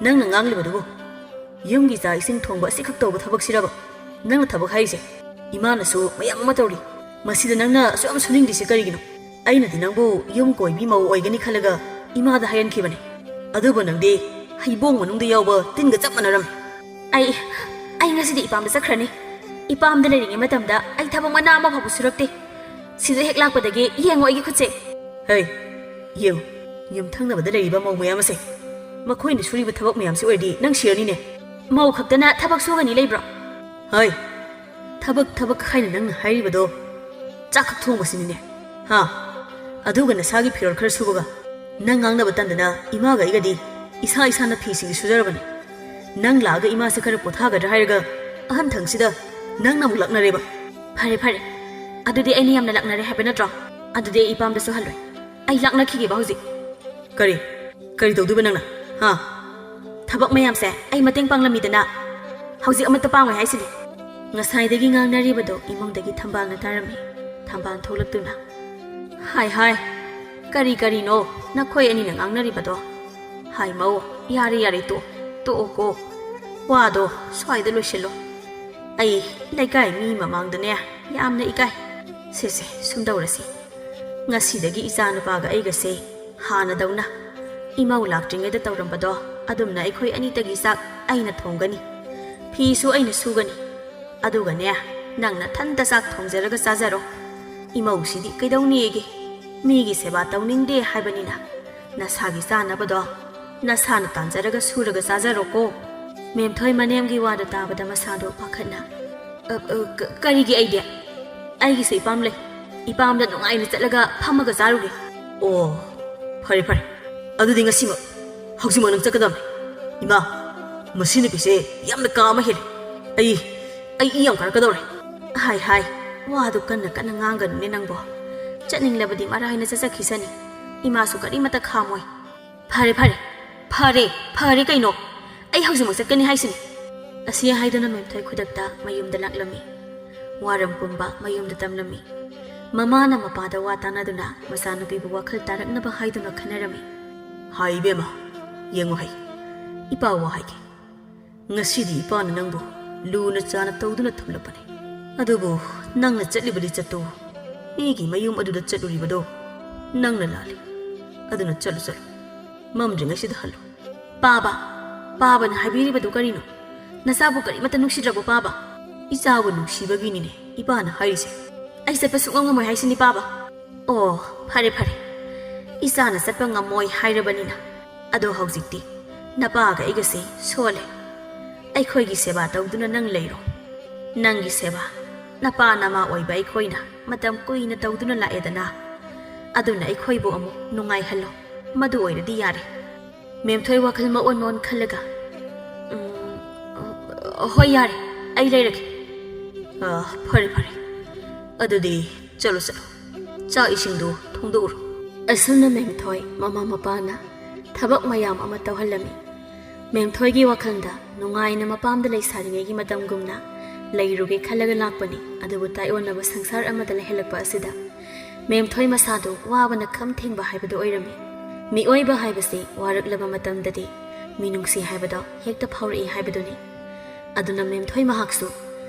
ꯅꯪꯅ ꯉꯥꯡꯂꯤꯕꯗꯨꯕꯨ ꯌꯨꯝꯒꯤ ꯆꯥꯛ ꯏꯁꯤꯡ ꯊꯣꯡꯕ ꯑꯁꯤꯈꯛ ꯇꯧꯕ ꯊꯕꯛꯁꯤꯔꯕ ꯅꯪꯅ ꯊꯕꯛ ꯍꯥꯏꯔꯤꯁꯦ? ꯏꯃꯥꯅꯁꯨ ꯃꯌꯥꯝ ꯑꯃ ꯇꯧꯔꯤ꯫ ꯃꯁꯤꯗ ꯅꯪꯅ ꯑꯁꯨꯛ ꯌꯥꯝ ꯁꯨꯅꯤꯡꯗ꯭ꯔꯤꯁꯦ ꯀꯔꯤꯒꯤꯅꯣ? ꯑꯩꯅꯗꯤ ꯅꯪꯕꯨ ꯌꯨꯝ ꯀꯣꯏꯕꯤ ꯃꯧ ꯑꯣꯏꯒꯅꯤ ꯈꯜꯂꯒ ꯏꯃꯥꯗ ꯍꯥꯏꯍꯟꯈꯤꯕꯅꯦ꯫ ꯑꯗꯨꯕꯨ ꯅꯪꯗꯤ ꯍꯩꯕꯣꯡ ꯃꯅꯨꯡꯗ ꯌꯥꯎꯕ ꯇꯤꯟꯒ ꯆꯞ ꯃꯥꯟꯅꯔꯝꯃꯤ꯫" "ꯑꯩ, ꯑꯩ ꯉꯁꯤꯗꯤ ꯏꯄꯥꯝꯗ ꯆꯠꯈ꯭ꯔꯅꯤ꯫ ꯏꯄꯥꯝꯗ ꯂꯩꯔꯤꯉꯩ ꯃꯇꯝꯗ ꯑꯩ ꯊꯕꯛ ꯃꯅꯥ ꯑꯃ ꯐꯥꯎꯕ ꯁꯨꯔꯛꯇꯦ꯫ ꯁꯤꯗ ꯍꯦꯛ ꯂꯥꯛꯄꯗꯒꯤ ꯌꯦꯡꯉꯣ ꯑꯩꯒꯤ ꯈꯨꯠꯁꯦ꯫" "ꯍꯦ, ꯌꯦꯡꯉꯨ, ꯌꯨꯝꯊꯪꯅꯕꯗ ꯂꯩꯔꯤꯕ ꯃꯧ ꯃꯌꯥꯝ ꯑꯁꯦ꯫ ꯃꯈꯣꯏꯅ ꯁꯨꯔꯤꯕ ꯊꯕꯛ ꯃꯌꯥꯝꯁꯤ ꯑꯣꯏꯔꯗꯤ ꯅꯪ ꯁꯤꯔꯅꯤꯅꯦ꯫" "ꯃꯧ ꯈꯛꯇꯅ ꯊꯕꯛ ꯁꯨꯒꯅꯤ ꯂꯩꯕ꯭ꯔꯣ?" "ꯍꯣꯏ, ꯊꯕꯛ, ꯊꯕꯛ ꯍꯥꯏꯅ ꯅꯪꯅ ꯍꯥꯏꯔꯤꯕꯗꯣ ꯆꯥꯛ ꯈꯛ ꯊꯣꯡꯕꯁꯤꯅꯤꯅꯦ, ꯍꯥ? ꯑꯗꯨꯒ ꯅꯁꯥꯒꯤ ꯐꯤꯔꯣꯜ ꯈꯔ ꯁꯨꯕꯒ ꯅꯪ ꯉꯥꯡꯅꯕ ꯇꯟꯗꯅ ꯏꯃꯥꯒ ꯑꯩꯒꯗꯤ ꯏꯁꯥ ꯏꯁꯥꯅ ꯐꯤꯁꯤꯡꯁꯤ ꯁꯨꯖꯔꯕꯅꯤ꯫ ꯅꯪ ꯂꯥꯛꯑꯒ ꯏꯃꯥꯁꯦ ꯈꯔ ꯄꯣꯊꯥꯒꯗ꯭ꯔꯥ ꯍꯥꯏꯔꯒ ꯑꯍꯟ ꯊꯪꯁꯤꯗ ꯅꯪꯅ ꯑꯃꯨꯛ ꯂꯥꯛꯅꯔꯦꯕ꯫" "ꯐꯔꯦ, ꯐꯔꯦ꯫ ꯑꯗꯨꯗꯤ ꯑꯩꯅ ꯌꯥꯝꯅ ꯂꯥꯛꯅꯔꯦ ꯍꯥꯏꯕ ꯅꯠꯇ꯭ꯔꯣ? ꯑꯗꯨꯗꯤ ꯑꯩ ꯏꯄꯥꯝꯗꯁꯨ ꯍꯜꯂꯣꯏ꯫ ꯑꯩ ꯂꯥꯛꯅꯈꯤꯒꯦꯕ ꯍꯧꯖꯤꯛ꯫" "ꯀꯔꯤ? ꯀꯔꯤ ꯇꯧꯗꯣꯏꯕ ꯅꯪꯅ? ꯍꯥ?" "ꯊꯕꯛ ꯃꯌꯥꯝꯁꯦ ꯑꯩ ꯃꯇꯦꯡ ꯄꯥꯡꯂꯝꯃꯤꯗꯅ, ꯍꯧꯖꯤꯛ ꯑꯃꯠꯇ ꯄꯥꯡꯉꯣꯏ ꯍꯥꯏꯁꯤꯗꯤ?" ꯉꯁꯥꯏꯗꯒꯤ ꯉꯥꯡꯅꯔꯤꯕꯗꯣ ꯏꯃꯨꯡꯗꯒꯤ ꯊꯝꯕꯥꯜꯅ ꯇꯥꯔꯝꯃꯤ꯫ ꯊꯝꯕꯥꯜ ꯊꯣꯛꯂꯛꯇꯨꯅ, "ꯍꯥꯏ, ꯍꯥꯏ, ꯀꯔꯤ ꯀꯔꯤꯅꯣ ꯅꯈꯣꯏ ꯑꯅꯤꯅ ꯉꯥꯡꯅꯔꯤꯕꯗꯣ? ꯍꯥꯏ ꯃꯧ, ꯌꯥꯔꯦ, ꯌꯥꯔꯦ, ꯇꯣꯛ, ꯇꯣꯛꯑꯣꯀꯣ꯫ ꯋꯥꯗꯣ ꯁ꯭ꯋꯥꯏꯗ ꯂꯣꯏꯁꯤꯜꯂꯣ꯫ ꯑꯩ ꯂꯩꯀꯥꯏ ꯃꯤ ꯃꯃꯥꯡꯗꯅꯦ ꯌꯥꯝꯅ ꯏꯀꯥꯏ꯫ ꯁꯦ, ꯁꯦ, ꯁꯨꯝ ꯇꯧꯔꯁꯤ꯫ ꯉꯁꯤꯗꯒꯤ ꯏꯆꯥ ꯅꯨꯄꯥꯒ ꯑꯩꯒꯁꯦ ꯍꯥꯟꯅꯗꯧꯅ ꯏꯃꯧ ꯂꯥꯛꯇ꯭ꯔꯤꯉꯩꯗ ꯇꯧꯔꯝꯕꯗꯣ ꯑꯗꯨꯝꯅ ꯑꯩꯈꯣꯏ ꯑꯅꯤꯇꯒꯤ ꯆꯥꯛ ꯑꯩꯅ ꯊꯣꯡꯒꯅꯤ, ꯐꯤꯁꯨ ꯑꯩꯅ ꯁꯨꯒꯅꯤ꯫ ꯑꯗꯨꯒꯅꯦ, ꯅꯪ ꯅꯊꯟꯇ ꯆꯥꯛ ꯊꯣꯡꯖꯔꯒ ꯆꯥꯖꯔꯣ꯫ ꯏꯃꯧꯁꯤꯗꯤ ꯀꯩꯗꯧꯅꯤꯒꯦ? ꯃꯤꯒꯤ ꯁꯦꯕꯥ ꯇꯧꯅꯤꯡꯗꯦ ꯍꯥꯏꯕꯅꯤꯅ ꯅꯁꯥꯒꯤ ꯆꯥꯅꯕꯗꯣ ꯅꯁꯥꯅ ꯇꯥꯟꯖꯔꯒ ꯁꯨꯔꯒ ꯆꯥꯖꯔꯣꯀꯣ꯫" ꯃꯦꯝꯊꯣꯏ ꯃꯅꯦꯝꯒꯤ ꯋꯥꯗꯨ ꯇꯥꯕꯗ ꯃꯁꯥꯗꯣ ꯄꯥꯈꯠꯅ, "ꯑ, ꯑ, ꯀ-, ꯀꯔꯤꯒꯤ ꯑꯩꯗꯤ? ꯑꯩꯒꯤꯁꯨ ꯏꯄꯥꯝ ꯂꯩ꯫ ꯏꯄꯥꯝꯗ ꯅꯨꯡꯉꯥꯏꯅ ꯆꯠꯂꯒ ꯐꯝꯃꯒ ꯆꯥꯔꯨꯒꯦ꯫" "ꯑꯣ, ꯐꯔꯦ, ꯐꯔꯦ꯫ ꯑꯗꯨꯗꯤ ꯉꯁꯤꯃꯛ, ꯍꯧꯖꯤꯛꯃꯛ ꯅꯪ ꯆꯠꯀꯗꯕꯅꯤ꯫" ꯏꯃꯥ, ꯃꯁꯤ ꯅꯨꯄꯤꯁꯦ ꯌꯥꯝꯅ ꯀꯥ ꯑꯃ ꯍꯦꯜꯂꯦ꯫ ꯑꯩ, ꯑꯩ ꯏ ꯌꯥꯝ ꯀꯥꯔꯛꯀꯗꯧꯔꯦ꯫ ꯍꯥꯏ ꯍꯥꯏ, ꯋꯥꯗꯨ ꯀꯟꯅ ꯀꯟꯅ ꯉꯥꯡꯒꯅꯨꯅꯦ ꯅꯪꯕꯣ꯫ ꯆꯠꯅꯤꯡꯂꯕꯗꯤ ꯃꯔꯥꯏꯅ ꯆꯠꯆꯈꯤꯁꯅꯤ꯫ ꯏꯃꯥꯁꯨ ꯀꯔꯤꯃꯠꯇ ꯈꯥꯝꯃꯣꯏ꯫ ꯐꯔꯦ, ꯐꯔꯦ, ꯐꯔꯦ, ꯐꯔꯦ ꯀꯩꯅꯣ? ꯑꯩ ꯍꯧꯖꯤꯛꯃꯛ ꯆꯠꯀꯅꯤ ꯍꯥꯏꯁꯤꯅꯤ꯫ ꯑꯁꯤ ꯍꯥꯏꯗꯨꯅ ꯃꯦꯝꯊꯣꯏ ꯈꯨꯗꯛꯇ ꯃꯌꯨꯝꯗ ꯂꯥꯛꯂꯝꯃꯤ꯫ ꯋꯥꯔꯝ ꯄꯨꯝꯕ ꯃꯌꯨꯝꯗ ꯇꯝꯂꯝꯃꯤ꯫ ꯃꯃꯥꯅ ꯃꯄꯥꯗ ꯋꯥ ꯇꯥꯅꯗꯨꯅ ꯃꯆꯥꯅꯨꯄꯤꯕꯨ ꯋꯥꯈꯜ ꯇꯥꯔꯛꯅꯕ ꯍꯥꯏꯗꯨꯅ ꯈꯟꯅꯔꯝꯃꯤ꯫ ꯍꯥꯏ ꯏꯕꯦꯝꯃ, ꯌꯦꯡꯉꯨ ꯍꯩ, ꯏꯄꯥ ꯋꯥ ꯍꯥꯏꯒꯦ꯫ ꯉꯁꯤꯗꯤ ꯏꯄꯥꯅ ꯅꯪꯕꯨ ꯂꯨꯅ ꯆꯥꯅ ꯇꯧꯗꯨꯅ ꯊꯝꯂꯛꯄꯅꯤ꯫ ꯑꯗꯨꯕꯨ ꯅꯪꯅ ꯆꯠꯂꯤꯕꯗꯤ ꯆꯠꯇꯣ꯫ ꯃꯤꯒꯤ ꯃꯌꯨꯝ ꯑꯗꯨꯗ ꯆꯠꯂꯨꯔꯤꯕꯗꯣ ꯅꯪꯅ ꯂꯥꯜꯂꯤ꯫ ꯑꯗꯨꯅ ꯆꯠꯂꯨ, ꯆꯠꯂꯨ꯫ ꯃꯝꯗ꯭ꯔꯤꯉꯩꯁꯤꯗ ꯍꯜꯂꯨ꯫ ꯄꯥꯕ, ꯄꯥꯕꯅ ꯍꯥꯏꯕꯤꯔꯤꯕꯗꯨ ꯀꯔꯤꯅꯣ? ꯅꯆꯥꯕꯨ ꯀꯔꯤꯃꯠꯇ ꯅꯨꯡꯁꯤꯗ꯭ꯔꯕꯣ ꯄꯥꯕ? ꯏꯆꯥꯕꯨ ꯅꯨꯡꯁꯤꯕꯒꯤꯅꯤꯅꯦ ꯏꯄꯥꯅ ꯍꯥꯏꯔꯤꯁꯦ꯫ ꯑꯩ ꯆꯠꯄ ꯁꯨꯡꯉꯝ ꯉꯝꯃꯣꯏ ꯍꯥꯏꯁꯤꯅꯤ ꯄꯥꯕ꯫ ꯑꯣ, ꯐꯔꯦ ꯐꯔꯦ, ꯏꯆꯥꯅ ꯆꯠꯄ ꯉꯝꯃꯣꯏ ꯍꯥꯏꯔꯕꯅꯤꯅ꯫ ꯑꯗꯣ ꯍꯧꯖꯤꯛꯇꯤ ꯅꯄꯥꯒ ꯑꯩꯒꯁꯦ ꯁꯣꯜꯂꯦ꯫ ꯑꯩꯈꯣꯏꯒꯤ ꯁꯦꯕꯥ ꯇꯧꯗꯨꯅ ꯅꯪ ꯂꯩꯔꯣ꯫ ꯅꯪꯒꯤ ꯁꯦꯕꯥ ꯅꯄꯥ ꯅꯃꯥ ꯑꯣꯏꯕ ꯑꯩꯈꯣꯏꯅ ꯃꯇꯝ ꯀꯨꯏꯅ ꯇꯧꯗꯨꯅ ꯂꯥꯛꯑꯦꯗꯅ꯫ ꯑꯗꯨꯅ ꯑꯩꯈꯣꯏꯕꯨ ꯑꯃꯨꯛ ꯅꯨꯡꯉꯥꯏꯍꯜꯂꯣ꯫ ꯃꯗꯨ ꯑꯣꯏꯔꯗꯤ ꯌꯥꯔꯦ꯫ ꯃꯦꯝꯊꯣꯏ ꯋꯥꯈꯜ ꯃꯑꯣꯟ ꯃꯑꯣꯟ ꯈꯜꯂꯒ, "ꯎꯝ, ꯍꯣꯏ, ꯌꯥꯔꯦ, ꯑꯩ ꯂꯩꯔꯒꯦ꯫ ꯑ, ꯐꯔꯦ, ꯐꯔꯦ꯫ ꯑꯗꯨꯗꯤ ꯆꯠꯂꯣ, ꯆꯠꯂꯣ꯫ ꯆꯥꯛ ꯏꯁꯤꯡꯗꯨ ꯊꯣꯡꯗꯣꯛꯎꯔꯣ꯫" ꯑꯁꯨꯝꯅ ꯃꯦꯝꯊꯣꯏ ꯃꯃꯥ ꯃꯄꯥꯅ ꯊꯕꯛ ꯃꯌꯥꯝ ꯑꯃ ꯇꯧꯍꯜꯂꯝꯃꯤ꯫ ꯃꯦꯝꯊꯣꯏꯒꯤ ꯋꯥꯈꯜꯗ ꯅꯨꯡꯉꯥꯏꯅ ꯃꯄꯥꯝꯗ ꯂꯩꯁꯥꯔꯤꯉꯩꯒꯤ ꯃꯇꯝꯒꯨꯝꯅ ꯂꯩꯔꯨꯒꯦ ꯈꯜꯂꯒ ꯂꯥꯛꯄꯅꯤ, ꯑꯗꯨꯕꯨ ꯇꯥꯏꯑꯣꯟꯅꯕ ꯁꯪꯁꯥꯔ ꯑꯃꯗ ꯂꯩꯍꯜꯂꯛꯄ ꯑꯁꯤꯗ ꯃꯦꯝꯊꯣꯏ ꯃꯁꯥꯗꯨ ꯋꯥꯕꯅ ꯈꯝ ꯊꯦꯡꯕ ꯍꯥꯏꯕꯗꯨ ꯑꯣꯏꯔꯝꯃꯤ꯫ ꯃꯤꯑꯣꯏꯕ ꯍꯥꯏꯕꯁꯤ ꯋꯥꯔꯛꯂꯕ ꯃꯇꯝꯗꯗꯤ ꯃꯤꯅꯨꯡꯁꯤ ꯍꯥꯏꯕꯗꯣ ꯍꯦꯛꯇ ꯐꯥꯎꯔꯛꯏ ꯍꯥꯏꯕꯗꯨꯅꯤ꯫ ꯑꯗꯨꯅ ꯃꯦꯝꯊꯣꯏ ꯃꯍꯥꯛꯁꯨ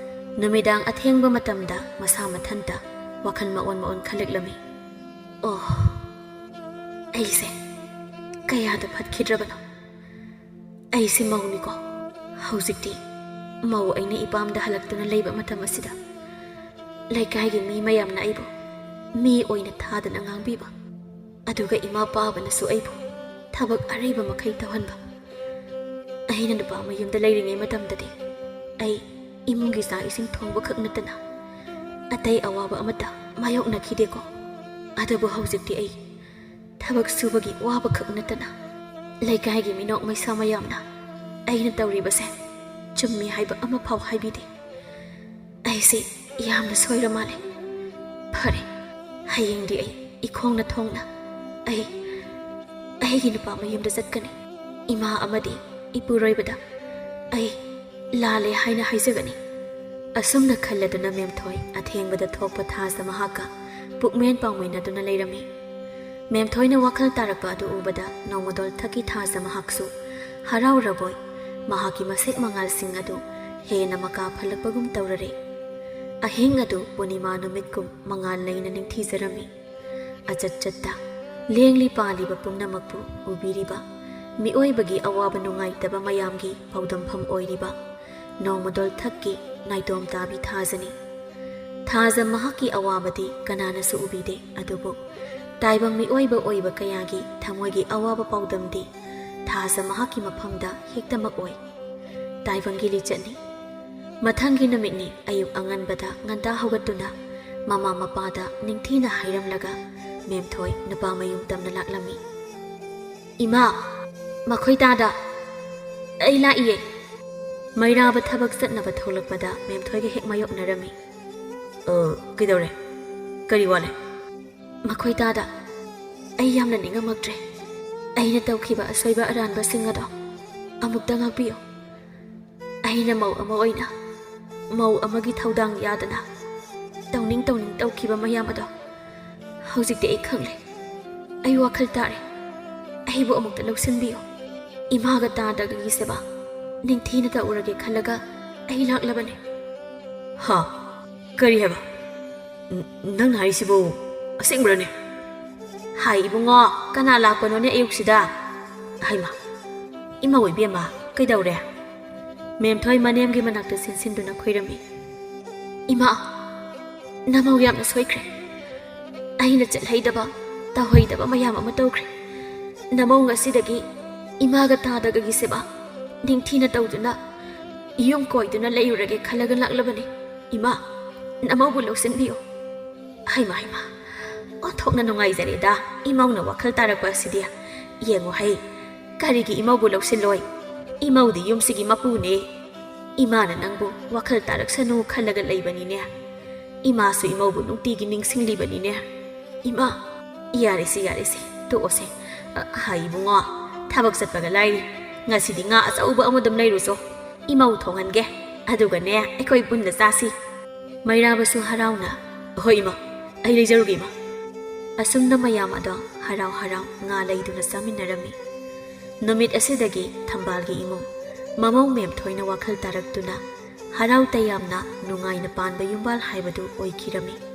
ꯅꯨꯃꯤꯗꯥꯡ ꯑꯊꯦꯡꯕ ꯃꯇꯝꯗ ꯃꯁꯥ ꯃꯊꯟꯇ ꯋꯥꯈꯜ ꯃꯑꯣꯟ ꯃꯑꯣꯟ ꯈꯜꯂꯛꯂꯝꯃꯤ꯫ ꯑꯣ, ꯑꯩꯁꯦ ꯀꯌꯥꯗ ꯐꯠꯈꯤꯗ꯭ꯔꯕꯅꯣ? ꯑꯩꯁꯦ ꯃꯧꯅꯤꯀꯣ꯫ ꯍꯧꯖꯤꯛꯇꯤ ꯃꯧ ꯑꯩꯅ ꯏꯄꯥꯝꯗ ꯍꯜꯂꯛꯇꯨꯅ ꯂꯩꯕ ꯃꯇꯝ ꯑꯁꯤꯗ ꯂꯩꯀꯥꯏꯒꯤ ꯃꯤ ꯃꯌꯥꯝꯅ ꯑꯩꯕꯨ ꯃꯤ ꯑꯣꯏꯅ ꯊꯥꯗꯅ ꯉꯥꯡꯕꯤꯕ, ꯑꯗꯨꯒ ꯏꯃꯥ ꯄꯥꯕꯅꯁꯨ ꯑꯩꯕꯨ ꯊꯕꯛ ꯑꯔꯩꯕ ꯃꯈꯩ ꯇꯧꯍꯟꯕ꯫ ꯑꯩꯅ ꯅꯨꯄꯥ ꯃꯌꯨꯝꯗ ꯂꯩꯔꯤꯉꯩ ꯃꯇꯝꯗꯗꯤ ꯑꯩ ꯏꯃꯨꯡꯒꯤ ꯆꯥꯛ ꯏꯁꯤꯡ ꯊꯣꯡꯕ ꯈꯛ ꯅꯠꯇꯅ ꯑꯇꯩ ꯑꯋꯥꯕ ꯑꯃꯠꯇ ꯃꯥꯌꯣꯛꯅꯈꯤꯗꯦꯀꯣ꯫ ꯑꯗꯨꯕꯨ ꯍꯧꯖꯤꯛꯇꯤ ꯑꯩ ꯊꯕꯛ ꯁꯨꯕꯒꯤ ꯋꯥꯕ ꯈꯛ ꯅꯠꯇꯅ ꯂꯩꯀꯥꯏꯒꯤ ꯃꯤꯅꯣꯛ ꯃꯩꯁꯥ ꯃꯌꯥꯝꯅ ꯑꯩꯅ ꯇꯧꯔꯤꯕꯁꯦ ꯆꯨꯝꯃꯤ ꯍꯥꯏꯕ ꯑꯃꯐꯥꯎ ꯍꯥꯏꯕꯤꯗꯦ꯫ ꯑꯩꯁꯦ ꯌꯥꯝꯅ ꯁꯣꯏꯔ ꯃꯥꯜꯂꯦ꯫ ꯐꯔꯦ, ꯍꯌꯦꯡꯗꯤ ꯑꯩ ꯏꯈꯣꯡꯅ ꯊꯣꯡꯅ ꯑꯩ ꯑꯩꯒꯤ ꯅꯨꯄꯥ ꯃꯌꯨꯝꯗ ꯆꯠꯀꯅꯤ꯫ ꯏꯃꯥ ꯑꯃꯗꯤ ꯏꯄꯨꯔꯣꯏꯕꯗ ꯑꯩ ꯂꯥꯜꯂꯦ ꯍꯥꯏꯅ ꯍꯥꯏꯖꯒꯅꯤ꯫ ꯑꯁꯨꯝꯅ ꯈꯜꯂꯗꯨꯅ ꯃꯦꯝꯊꯣꯏ ꯑꯊꯦꯡꯕꯗ ꯊꯣꯛꯄ ꯊꯥꯖ ꯃꯍꯥꯛꯀ ꯄꯨꯛꯃꯦꯟ ꯄꯥꯎꯃꯤꯟꯅꯗꯨꯅ ꯂꯩꯔꯝꯃꯤ꯫ ꯃꯦꯝꯊꯣꯏꯅ ꯋꯥꯈꯜ ꯇꯥꯔꯛꯄ ꯑꯗꯨ ꯎꯕꯗ ꯅꯣꯡꯃꯗꯣꯜ ꯊꯛꯀꯤ ꯊꯥꯖ ꯃꯍꯥꯛꯁꯨ ꯍꯔꯥꯎꯔꯕꯣꯏ ꯃꯍꯥꯛꯀꯤ ꯃꯁꯦꯛ ꯃꯉꯥꯜꯁꯤꯡ ꯑꯗꯨ ꯍꯦꯟꯅ ꯃꯀꯥ ꯐꯜꯂꯛꯄꯒꯨꯝ ꯇꯧꯔꯔꯦ꯫ ꯑꯍꯤꯡ ꯑꯗꯨ ꯄꯨꯔꯅꯤꯃꯥ ꯅꯨꯃꯤꯠꯀꯨꯝ ꯃꯉꯥꯜ ꯂꯩꯅ ꯅꯤꯡꯊꯤꯖꯔꯝꯃꯤ꯫ ꯑꯆꯠ ꯆꯠꯇ ꯂꯦꯡꯂꯤ ꯄꯥꯜꯂꯤꯕ ꯄꯨꯝꯅꯃꯛꯄꯨ ꯎꯕꯤꯔꯤꯕ ꯃꯤꯑꯣꯏꯕꯒꯤ ꯑꯋꯥꯕ ꯅꯨꯡꯉꯥꯏꯇꯕ ꯃꯌꯥꯝꯒꯤ ꯄꯥꯎꯗꯝꯐꯝ ꯑꯣꯏꯔꯤꯕ ꯅꯣꯡꯃꯗꯣꯜ ꯊꯛꯀꯤ ꯅꯥꯏꯇꯣꯝ ꯇꯥꯕꯤ ꯊꯥꯖꯅꯤ꯫ ꯊꯥꯖ ꯃꯍꯥꯛꯀꯤ ꯑꯋꯥꯕꯗꯤ ꯀꯅꯥꯅꯁꯨ ꯎꯕꯤꯗꯦ, ꯑꯗꯨꯕꯨ ꯇꯥꯏꯕꯪ ꯃꯤꯑꯣꯏꯕ ꯑꯣꯏꯕ ꯀꯌꯥꯒꯤ ꯊꯃꯣꯏꯒꯤ ꯑꯋꯥꯕ ꯄꯥꯎꯗꯝꯗꯤ ꯊꯥꯖ ꯃꯍꯥꯛꯀꯤ ꯃꯐꯝꯗ ꯍꯦꯛꯇꯃꯛ ꯑꯣꯏ꯫ ꯇꯥꯏꯕꯪꯒꯤ ꯂꯤꯆꯠꯅꯤ꯫ ꯃꯊꯪꯒꯤ ꯅꯨꯃꯤꯠꯅꯤ꯫ ꯑꯌꯨꯛ ꯑꯉꯟꯕꯗ ꯉꯟꯇꯥ ꯍꯧꯒꯠꯇꯨꯅ ꯃꯃꯥ ꯃꯄꯥꯗ ꯅꯤꯡꯊꯤꯅ ꯍꯥꯏꯔꯝꯂꯒ ꯃꯦꯝꯊꯣꯏ ꯅꯨꯄꯥ ꯃꯌꯨꯝ ꯇꯝꯅ ꯂꯥꯛꯂꯝꯃꯤ꯫ "ꯏꯃꯥ, ꯃꯈꯣꯏ ꯇꯥꯗ꯫ ꯑꯩ ꯂꯥꯛꯏꯌꯦ꯫" ꯃꯩꯔꯥꯕ ꯊꯕꯛ ꯆꯠꯅꯕ ꯊꯣꯛꯂꯛꯄꯗ ꯃꯦꯝꯊꯣꯏꯒ ꯍꯦꯛ ꯃꯥꯌꯣꯛꯅꯔꯝꯃꯤ꯫ "ꯑ, ꯀꯩꯗꯧꯔꯦ? ꯀꯔꯤ ꯋꯥꯠꯂꯦ?" "ꯃꯈꯣꯏ ꯇꯥꯗ꯫ ꯑꯩ ꯌꯥꯝꯅ ꯅꯤꯡꯉꯝꯃꯛꯇ꯭ꯔꯦ꯫ ꯑꯩꯅ ꯇꯧꯈꯤꯕ ꯑꯁꯣꯏꯕ ꯑꯔꯥꯟꯕꯁꯤꯡ ꯑꯗꯣ ꯑꯃꯨꯛꯇ ꯉꯥꯛꯄꯤꯌꯨ꯫ ꯑꯩꯅ ꯃꯧ ꯑꯃ ꯑꯣꯏꯅ ꯃꯧ ꯑꯃꯒꯤ ꯊꯧꯗꯥꯡ ꯌꯥꯗꯅ ꯇꯧꯅꯤꯡ ꯇꯧꯅꯤꯡ ꯇꯧꯈꯤꯕ ꯃꯌꯥꯝ ꯑꯗꯣ ꯍꯧꯖꯤꯛꯇꯤ ꯑꯩ ꯈꯪꯂꯦ꯫ ꯑꯩ ꯋꯥꯈꯜ ꯇꯥꯔꯦ꯫ ꯑꯩꯕꯨ ꯑꯃꯨꯛꯇ ꯂꯧꯁꯤꯟꯕꯤꯌꯨ꯫ ꯏꯃꯥꯒ ꯇꯥꯗꯒꯒꯤ ꯁꯦꯕꯥ ꯅꯤꯡꯊꯤꯅ ꯇꯧꯔꯒꯦ ꯈꯜꯂꯒ ꯑꯩ ꯂꯥꯛꯂꯕꯅꯦ꯫" "ꯍꯥ? ꯀꯔꯤ ꯍꯥꯏꯕ? ꯅ-, ꯅꯪꯅ ꯍꯥꯏꯔꯤꯁꯤꯕꯨ ꯑꯁꯦꯡꯕ꯭ꯔꯅꯦ?" "ꯍꯥꯏ ꯏꯕꯨꯡꯉꯣ, ꯀꯅꯥ ꯂꯥꯛꯄꯅꯣꯅꯦ ꯑꯌꯨꯛꯁꯤꯗ?" "ꯍꯩꯃꯥ, ꯏꯃꯧ ꯏꯕꯦꯝꯃ, ꯀꯩꯗꯧꯔꯦ?" ꯃꯦꯝꯊꯣꯏ ꯃꯅꯦꯝꯒꯤ ꯃꯅꯥꯛꯇ ꯆꯦꯟꯁꯤꯟꯗꯨꯅ ꯈꯣꯏꯔꯝꯃꯤ꯫ "ꯏꯃꯥ, ꯅꯃꯧ ꯌꯥꯝꯅ ꯁꯣꯏꯈ꯭ꯔꯦ꯫ ꯑꯩꯅ ꯆꯠꯍꯩꯗꯕ, ꯇꯧꯍꯩꯗꯕ ꯃꯌꯥꯝ ꯑꯃ ꯇꯧꯈ꯭ꯔꯦ꯫ ꯅꯃꯧ ꯉꯁꯤꯗꯒꯤ ꯏꯃꯥꯒ ꯇꯥꯗꯒꯒꯤ ꯁꯦꯕꯥ ꯅꯤꯡꯊꯤꯅ ꯇꯧꯗꯨꯅ ꯌꯨꯝ ꯀꯣꯏꯗꯨꯅ ꯂꯩꯔꯨꯔꯒꯦ ꯈꯜꯂꯒ ꯂꯥꯛꯂꯕꯅꯤ꯫ ꯏꯃꯥ, ꯅꯃꯧꯕꯨ ꯂꯧꯁꯤꯟꯕꯤꯌꯨ꯫" "ꯍꯩꯃꯥ, ꯍꯩꯃꯥ, ꯑꯣꯟꯊꯣꯛꯅ ꯅꯨꯡꯉꯥꯏꯖꯔꯦꯗ ꯏꯃꯧꯅ ꯋꯥꯈꯜ ꯇꯥꯔꯛꯄ ꯑꯁꯤꯗꯤ꯫ ꯌꯦꯡꯉꯨ ꯍꯩ, ꯀꯔꯤꯒꯤ ꯏꯃꯧꯕꯨ ꯂꯧꯁꯤꯜꯂꯣꯏ? ꯏꯃꯧꯗꯤ ꯌꯨꯝꯁꯤꯒꯤ ꯃꯄꯨꯅꯦ꯫ ꯏꯃꯥꯅ ꯅꯪꯕꯨ ꯋꯥꯈꯜ ꯇꯥꯔꯛꯁꯅꯨ ꯈꯜꯂꯒ ꯂꯩꯕꯅꯤꯅꯦ꯫ ꯏꯃꯥꯁꯨ ꯏꯃꯧꯕꯨ ꯅꯨꯡꯇꯤꯒꯤ ꯅꯤꯡꯁꯤꯡꯂꯤꯕꯅꯤꯅꯦ꯫ ꯏꯃꯥ, ꯌꯥꯔꯦꯁꯦ, ꯌꯥꯔꯦꯁꯦ, ꯇꯣꯛꯑꯣꯁꯦ꯫ ꯑ, ꯍꯥ, ꯏꯕꯨꯡꯉꯣ, ꯊꯕꯛ ꯆꯠꯄꯒ ꯂꯥꯏꯔꯤ꯫ ꯉꯁꯤꯗꯤ ꯉꯥ ꯑꯆꯧꯕ ꯑꯃ ꯑꯗꯨꯝ ꯂꯩꯔꯨꯆꯣ꯫ ꯏꯃꯧ ꯊꯣꯡꯍꯟꯒꯦ꯫ ꯑꯗꯨꯒꯅꯦ, ꯑꯩꯈꯣꯏ ꯄꯨꯟꯅ ꯆꯥꯁꯤ꯫ ꯃꯩꯔꯥꯕꯁꯨ ꯍꯔꯥꯎꯅ, "ꯍꯣꯏ ꯏꯃꯥ, ꯑꯩ ꯂꯩꯖꯔꯨꯒꯦ ꯏꯃꯥ"꯫ ꯑꯁꯨꯝꯅ ꯃꯌꯥꯝ ꯑꯗꯣ ꯍꯔꯥꯎ ꯍꯔꯥꯎ ꯉꯥ ꯂꯩꯗꯨꯅ ꯆꯥꯃꯤꯟꯅꯔꯝꯃꯤ꯫ ꯅꯨꯃꯤꯠ ꯑꯁꯤꯗꯒꯤ ꯊꯝꯕꯥꯜꯒꯤ ꯏꯃꯨꯡ ꯃꯃꯧ ꯃꯦꯝꯊꯣꯏꯅ ꯋꯥꯈꯜ ꯇꯥꯔꯛꯇꯨꯅ ꯍꯔꯥꯎ ꯇꯌꯥꯝꯅ ꯅꯨꯡꯉꯥꯏꯅ ꯄꯥꯟꯕ ꯌꯨꯝꯕꯥꯜ ꯍꯥꯏꯕꯗꯨ ꯑꯣꯏꯈꯤꯔꯝꯃꯤ꯫